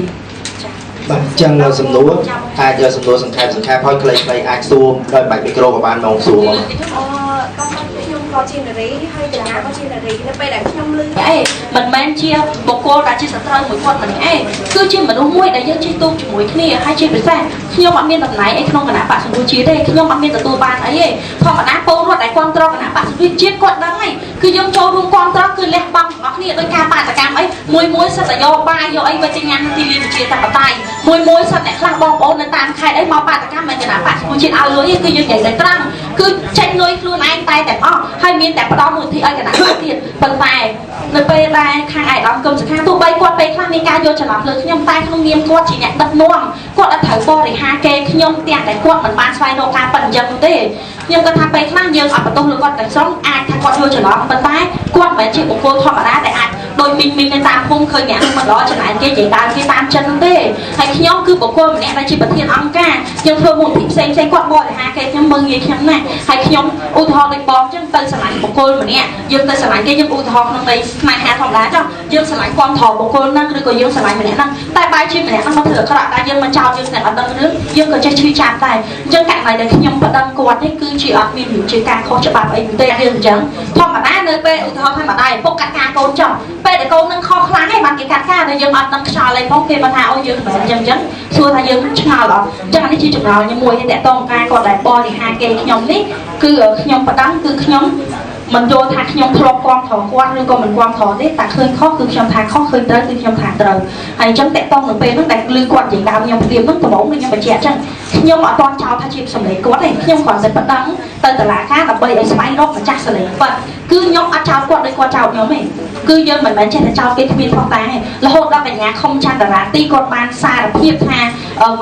បាទអញ្ចឹងសំណួរអាចយកសំណួរសង្ខេបហើយខ្លីៗអាចសួរដោយបាច់មីក្រូក៏បានមកសួរមកខ្ញុំក៏ជានារីហើយកញ្ញាក៏ជានារីនៅពេលដែលខ្ញុំឮអេមិនមែនជាបុគ្គលដែលជាសត្រូវមួយគាត់ម្នាក់ឯងគឺជាមនុស្សមួយដែលយើងជិះទូកជាមួយគ្នាហើយជាពិសេសខ្ញុំអត់មានតំណែងអីក្នុងគណៈបក្សសង្គ្រោះជាតិទេខ្ញុំអត់មានទទួលបានអីទេធម្មតាពលរដ្ឋដែលគ្រប់គ្រងគណៈបក្សសង្គ្រោះជាតិគាត់ដឹងហើយគឺយើងចូលរួមគ្រប់គ្រងគឺលះបង់ទាំងអស់គ្នាដោយការបាតកម្មអីមួយមួយសិតតែយកបាយយកអីមកចេញញ៉ាំទីលានប្រជាធិបតេយ្យមួយមួយសិតអ្នកខ្លះបងប្អូននៅតាមខេត្តអីមកបាតកម្មមិនគណៈបក្សសង្គ្រោះជាតិឲ្យលុយគឺយើងនិយាយតែត្រង់គឺចេញលុយខ្លួនឯងតែទាំងអស់ហើយមានតែផ្ដល់មូលនិធិឲ្យគណៈបក្សទៀតប៉ុន្តែនៅពេលដែលខាងឯកឧត្តមកឹមសុខាទោះបីគាត់ពេលខ្លះមានការយកច្រឡំលើខ្ញុំតែក្នុងនាមគាត់ជាអ្នកដឹកនាំគាត់អត់ត្រូវបរិហារគេខ្ញុំទាំងតែគាត់មិនបានស្វែងរកការប៉ិនអញ្ចឹងនោះទេខ្ញុំគាត់ថាពេលខ្លះយើងអត់បន្ទោសលើគាត់ទាំងស្រុងអាចថាគាត់យកច្រឡំប៉ុន្តែគាត់មិនមែនជាបុគ្គលធម្មតាដែលអាចដោយមីងនៅតាមភូមិឃើញអ្នកមិនល្អចំណែកគេនិយាយដើមគេតាមចិត្តនោះទេហើយខ្ញុំគឺបុគ្គលម្នាក់ដែលជាប្រធានអង្គការខ្ញុំធ្វើមូលនិធិផ្សេងផ្សេងគាត់បរិហារគេខ្ញុំមើលងាយខ្ញុំណាស់ហើយខ្ញុំឧទាហរណ៍ដូចបងអញ្ចឹងទៅស្រឡាញ់បុគ្គលម្នាក់យើងទៅស្រឡាញ់គេយើងឧទាហរណ៍ក្នុងន័យស្នេហាធម្មតាចុះយើងស្រឡាញ់គាត់ថបុគ្គលហ្នឹងឬក៏យើងស្រឡាញ់ម្នាក់ហ្នឹងតែបែរជាម្នាក់ហ្នឹងមកធ្វើអាក្រក់តែយើងមកចោទយើងតែអត់ដឹងរឿងយើងក៏ចេះឈឺចាប់ដែរអញ្ចឹងករណីដែលខ្ញុំប្តឹងគាត់នេះគឺជាអត់មានជាការខុសច្បាប់អីទេយើងអញ្ចឹងធម្មតានៅពេលឧទាហរណ៍ថាម្ដាយឪពុកកាត់ការកូនចុះពេលដែលកូននឹងខុសខ្លាំងឯងបានគេកាត់ការតែយើងអត់ដឹងខ្យល់អីផងគេមកថាអូយើងមិនអញ្ចឹងអញ្ចឹងសួរថាយើងឆ្ងល់អត់អញ្ចឹងអានេះជាចម្ងល់ខ្ញុំមួយតែតតងការគាត់ដែលបរិហារគេខ្ញុំនេះគឺខ្ញុំប្តឹងគឺខ្ញុំមិនយល់ថាខ្ញុំធ្លាប់គាំទ្រគាត់ឬក៏មិនគាំទ្រទេតែឃើញខុសគឺខ្ញុំថាខុសឃើញត្រូវគឺខ្ញុំថាត្រូវហើយអញ្ចឹងតកតងនៅពេលហ្នឹងដែលឮគាត់និយាយដើមខ្ញុំព្រាមហ្នឹងដំបូងខ្ញុំបញ្ជាក់អញ្ចឹងខ្ញុំអត់ទាន់ចោទថាជាសម្លេងគាត់ទេខ្ញុំគ្រាន់តែប្តឹងទៅតុលាការដើម្បីឲ្យស្វែងរកម្ចាស់សម្លេងគាត់គឺខ្ញុំអត់ចោទគាត់ដូចគាត់ចោទខ្ញុំទេគឺយើងមិនមែនចេះតែចោទគេគ្មានខុសតាទេរហូតដល់កញ្ញាខុំចន្ទរាទីគាត់បានសារភាពថា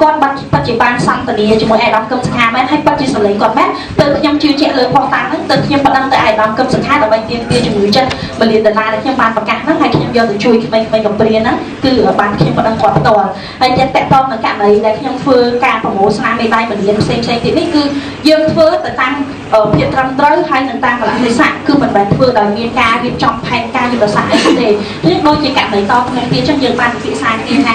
គាត់ពិតជាបានសន្ទនាជាមួយឯកឧត្តមកឹមសុខាមែនហើយពិតជាសម្លេងគាត់មែនទើបខ្ញុំជឿជាក់លើផុសតាហ្នឹងទើបខ្ញុំប្តឹងទៅឯកឧត្តមកឹមសុខាដើម្បីទាមទារជំងឺចិត្ត1លានដុល្លារដែលខ្ញុំបានប្រកាសហ្នឹងហើយខ្ញុំយកទៅជួយក្មេងៗកំព្រាហ្នឹងគឺបានខ្ញុំប្តឹងគាត់ផ្ទាល់ហើយតែតកតងនឹងករណីដែលខ្ញុំធ្វើការប្រមូលស្នាមមេដៃ1លានផ្សេងៗទៀតនេះគឺយើងធ្វើទៅតាមភាពត្រឹមត្រូវហើយនឹងតាមកលៈទេសៈគឺមិនមែនធ្វើដោយមានការរៀបចំផែនការយុទ្ធសាស្ត្រអីទេនេះដូចជាករណីតក្នុងទៀតចឹងយើងបានពិភាក្សាគ្នាថា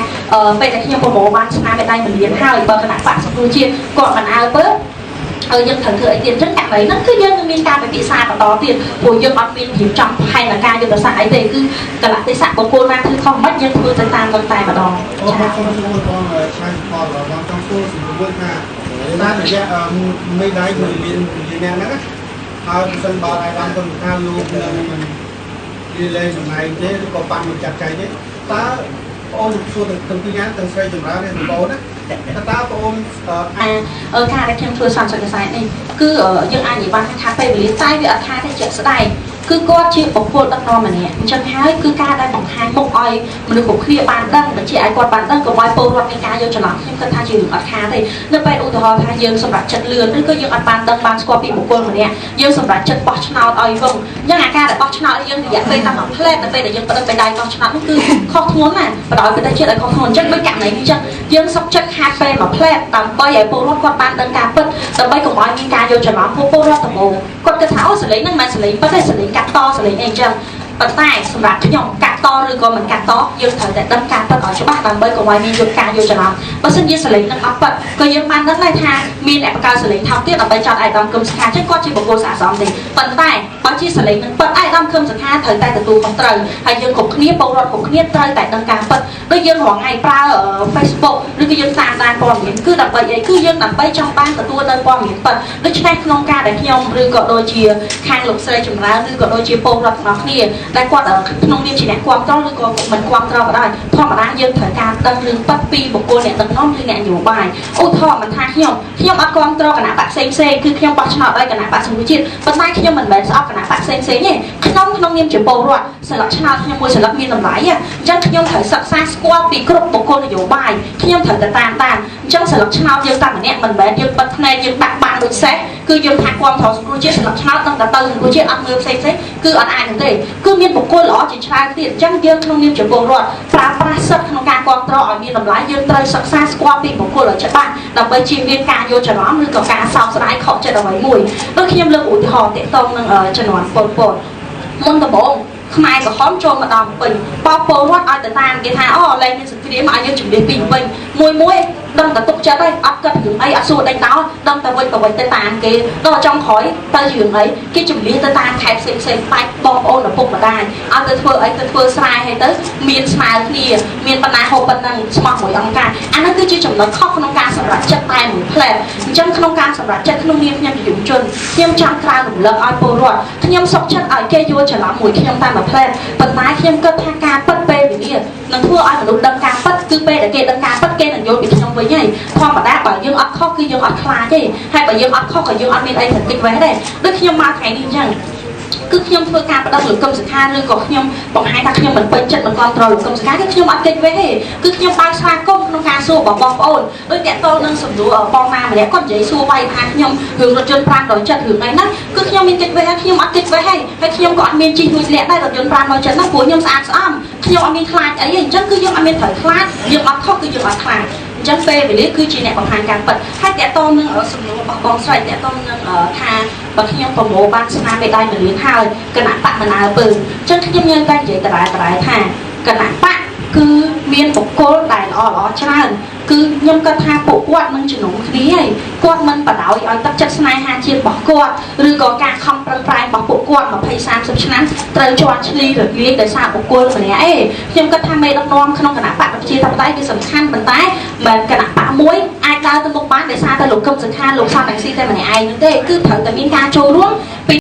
ពេលដែលខ្ញុំប្រមូលបានស្នាមមេដៃ1លានហើយបើគណៈបក្សសង្គ្រោះជាតិគាត់មិនអើពើហើយយើងត្រូវធ្វើអីទៀតចឹងករណីហ្នឹងគឺយើងនឹងមានការពិភាក្សាបន្តទៀតព្រោះយើងអត់មានរៀបចំផែនការយុទ្ធសាស្ត្រអីទេគឺកលៈទេសៈបុគ្គលណាធ្វើខុសមិនយើងធ្វើទៅតាមនឹងតែម្ដង អូសូមសួរបងឆាយផលបងចង់សួរសំណួរមួយថាតាមរយៈមេដៃ1លានអ្នកហ្នឹង ហើយប្រសិនបើអាយដាមគុណថាលោកនឹងមិនលាលែងតំណែងទេឬក៏ប៉ាន់មិនចាត់ចែងទេតើបងអូនសួរទាំងពីរយ៉ាងទាំងស្រីចម្រើននិងបងអូនណាតើបងអូនការដែលខ្ញុំធ្វើសន្និសីទខ្សែនេះគឺយើងអាចនិយាយបានថាពេលវេលាតែវាអត់ថាទេជាក់ស្ដែងគឺគាត់ជាបុគ្គលដឹកនាំម្នាក់អញ្ចឹងហើយគឺការដែលបង្ហាញមុខឲ្យមនុស្សគ្រប់គ្នាបានដឹងបញ្ជាឲ្យគាត់បានដឹងកុំឲ្យពលរដ្ឋមានការយល់ច្រឡំខ្ញុំគិតថាជារឿងអត់ខាតទេនៅពេលឧទាហរណ៍ថាយើងសម្រាប់ចិត្តលឿនឬក៏យើងអត់បានដឹងបានស្គាល់ពីបុគ្គលម្នាក់យើងសម្រាប់ចិត្តបោះឆ្នោតឲ្យវងអញ្ចឹងអាការដែលបោះឆ្នោតយើងរយៈពេលតែមួយផ្លែតនៅពេលដែលយើងបដិបដៃបោះឆ្នោតនោះគឺខុសធ្ងន់ណាស់បដិប្រទេសជាតិឲ្យខុសធ្ងន់អញ្ចឹងដូចករណីនេះអញ្ចឹងយើងសុខចិត្តខាតពេលមួយផ្លែតដើម្បីឲ្យពលរដ្ឋគាត់បានដឹងការពិតដើម្បីកុំឲ្យមានការយល់ច្រឡំពលរដ្ឋដំបូងគាត់គិតថាអូសលេងហ្នឹងមិនមែនសលេងពិតទេសលេងកាត់តសលេងអីអញ្ចឹងប៉ុន្តែសម្រាប់ខ្ញុំកាត់តឬក៏មិនកាត់តយើងត្រូវតែដឹងការពិតឲ្យច្បាស់ដើម្បីកុំឲ្យមានយល់ការយល់ច្រឡំបើសិនជាសលេងនឹងអត់ពិតក៏យើងបានដឹងដែរថាមានអ្នកបង្កើតសលេងថោកទៀតដើម្បីចោទអាយដាមគឹមសុខាអញ្ចឹងគាត់ជាបុគ្គលស្អាតស្អំទេប៉ុន្តែបើជាសលេងនឹងពិតអាយដាមគឹមសុខាត្រូវតែទទួលខុសត្រូវហើយយើងគ្រប់គ្នាពលរដ្ឋគ្រប់គ្នាត្រូវតែដឹងការពិតដូចយើងរាល់ថ្ងៃប្រើ Facebook ឬក៏យើងតាមដានព័ត៌មានគឺដើម្បីអីគឺយើងដើម្បីចង់បានទទួលនៅព័ត៌មានពិតដូច្នេះក្នុងការដែលខ្ញុំឬក៏ដូចជាខាងលោកស្រីចម្រើនឬក៏ដូចជាពលរដ្ឋទាំងអស់គ្នាដែលគាត់ក្នុងនាមជាអ្នកគាំទ្រឬក៏មិនគាំទ្រក៏ដោយធម្មតាយើងត្រូវការដឹងរឿងពិតពីបុគ្គលអ្នកដឹកនាំឬអ្នកនយោបាយឧទាហរណ៍មិនថាខ្ញុំអត់គាំទ្រគណៈបក្សផ្សេងផ្សេងគឺខ្ញុំបោះឆ្នោតឲ្យគណៈបក្សសង្គ្រោះជាតិប៉ុន្តែខ្ញុំមិនមែនស្អប់គណៈបក្សផ្សេងផ្សេងទេខ្ញុំក្នុងនាមជាពលរដ្ឋសន្លឹកឆ្នោតខ្ញុំមួយសន្លឹកមានតម្លៃអញ្ចឹងខ្ញុំត្រូវសិក្សាស្គាល់ពីគ្រប់បុគ្គលនយោបាយខ្ញុំត្រូវតែតាមតាមអញ្ចឹងសន្លឹកឆ្នោតយើងតែម្នាក់មិនមែនយើងបិទភ្នែកយើងបាក់បានដូចសេះគឺយើងថាគាំទ្រសង្គ្រោះជាតិសន្លឹកឆ្នោតនឹងតែទៅសង្គ្រោះជាតិអត់មើលផ្សេងផ្សេងគឺអត់អាចនឹងទេគឺមានបុគ្គលល្អជាច្រើនទៀតអញ្ចឹងយើងក្នុងនាមជាពលរដ្ឋប្រើប្រាស់សិទ្ធិក្នុងការគាំទ្រឲ្យមានតម្លៃយើងត្រូវសិក្សាស្គាល់ពីបុគ្គលឲ្យច្បាស់ដើម្បីជៀសវាងការយល់ច្រឡំឬក៏ការសោកស្ដាយខកចិត្តអ្វីមួយដូចខ្ញុំលើកឧទាហរណ៍ទាក់ទងនឹងជំនាន់ប៉ុលពតមុនដំបូងខ្មែរក្រហមចូលមកដល់ពេញបោកពលរដ្ឋឲ្យទៅតាមគេថាអូលែងមានសង្គ្រាមឲ្យយើងជំនះពីពេញមួយមួយដឹងតែទុកចិត្តហើយអត់គិតរឿងអីអត់សួរដេញដោលដឹងតែវិញទៅវិញទៅតាមគេដល់ចុងក្រោយទៅរឿងអីគេជំនះទៅតាមខេត្តផ្សេងផ្សេងបាច់បងប្អូនឪពុកម្ដាយឲ្យទៅធ្វើអីទៅធ្វើស្រែហើយទៅមានស្មើគ្នាមានបណ្ណាហូបប៉ុណ្ណឹងស្មោះមួយអង្គការអានោះគឺជាចំណុចខុសក្នុងការសម្រេចចិត្តតែមួយផ្លែអញ្ចឹងក្នុងការសម្រេចចិត្តក្នុងនាមខ្ញុំជាយុវជនខ្ញុំចង់ក្រើនរំលឹកឲ្យពលរដ្ឋខ្ញុំសុខចិត្តឲ្យគេយល់ច្រឡំមួយខ្ញុំតែមួយផ្លែប៉ុន្តែខ្ញុំគិតថាការពិតពេលវេលានឹងធ្វើឲ្យមនុស្សដឹងការពិតគឺពេលដែលគេដឹងការពិតគេនឹងយល់ពីខ្ញុំវិញហើយធម្មតាបើយើងអត់ខុសគឺយើងអត់ខ្លាចទេហើយបើយើងអត់ខុសក៏យើងអត់មានអីត្រូវគេចវេះដែរដូចខ្ញុំមកថ្ងៃនេះអញ្ចឹងគឺខ្ញុំធ្វើការបដិលោកកឹមសុខាឬក៏ខ្ញុំបង្ហាញថាខ្ញុំមិនពេញចិត្តមិនគាំទ្រលោកកឹមសុខាគឺខ្ញុំអត់គេចវេះទេគឺខ្ញុំបើកស្វាគមន៍ក្នុងការសួររបស់បងប្អូនដូចតកតនឹងសំណួរបងណាម្នាក់គាត់និយាយសួរវាយថាខ្ញុំរឿងរថយន្ត570រឿងអីហ្នឹងគឺខ្ញុំមានគេចវេះខ្ញុំអត់គេចវេះទេហើយខ្ញុំក៏អត់មានជិះលួចលាក់ដែររថយន្ត570ហ្នឹងព្រោះខ្ញុំស្អាតស្អំខ្ញុំអត់មានខ្លាចអីទេអញ្ចឹងគឺយើងអត់មានត្រូវខ្លាចយើងអត់ខុសគឺយើងអត់ខ្លាចអញ្ចឹងពេលវេលាគឺជាអ្នកបង្ហាញការពិតហើយតកតនឹងសំណួររបស់បងស្រីតកតនឹងថាបើខ្ញុំប្រមូលបានស្នាមមេដៃមួយលានហើយគណៈបកមិនអើពើអញ្ចឹងខ្ញុំញើតែនិយាយដដែលថាគណៈបកគឺមានបុគ្គលដែលល្អល្អច្រើនគឺខ្ញុំគិតថាពួកគាត់នឹងជំនុំគ្នាហើយគាត់មិនបដ ாய் ឲ្យទឹកចិត្តស្នេហាជាតិរបស់គាត់ឬក៏ការខំប្រឹងប្រែងរបស់ពួកគាត់20 30ឆ្នាំត្រូវជាន់ឈ្លីរលាយដោយសារបុគ្គលម្នាក់ឯងខ្ញុំគិតថាមេដឹកនាំក្នុងគណៈបកប្រជាធិបតេយ្យគឺសំខាន់ប៉ុន្តែមិនគណៈបកមួយអាចដើរទៅមុខបានដោយសារតែលោកកឹមសុខាលោកសំរងស៊ីតែម្នាក់ឯងនោះទេគឺត្រូវតែមានការចូលរួមពី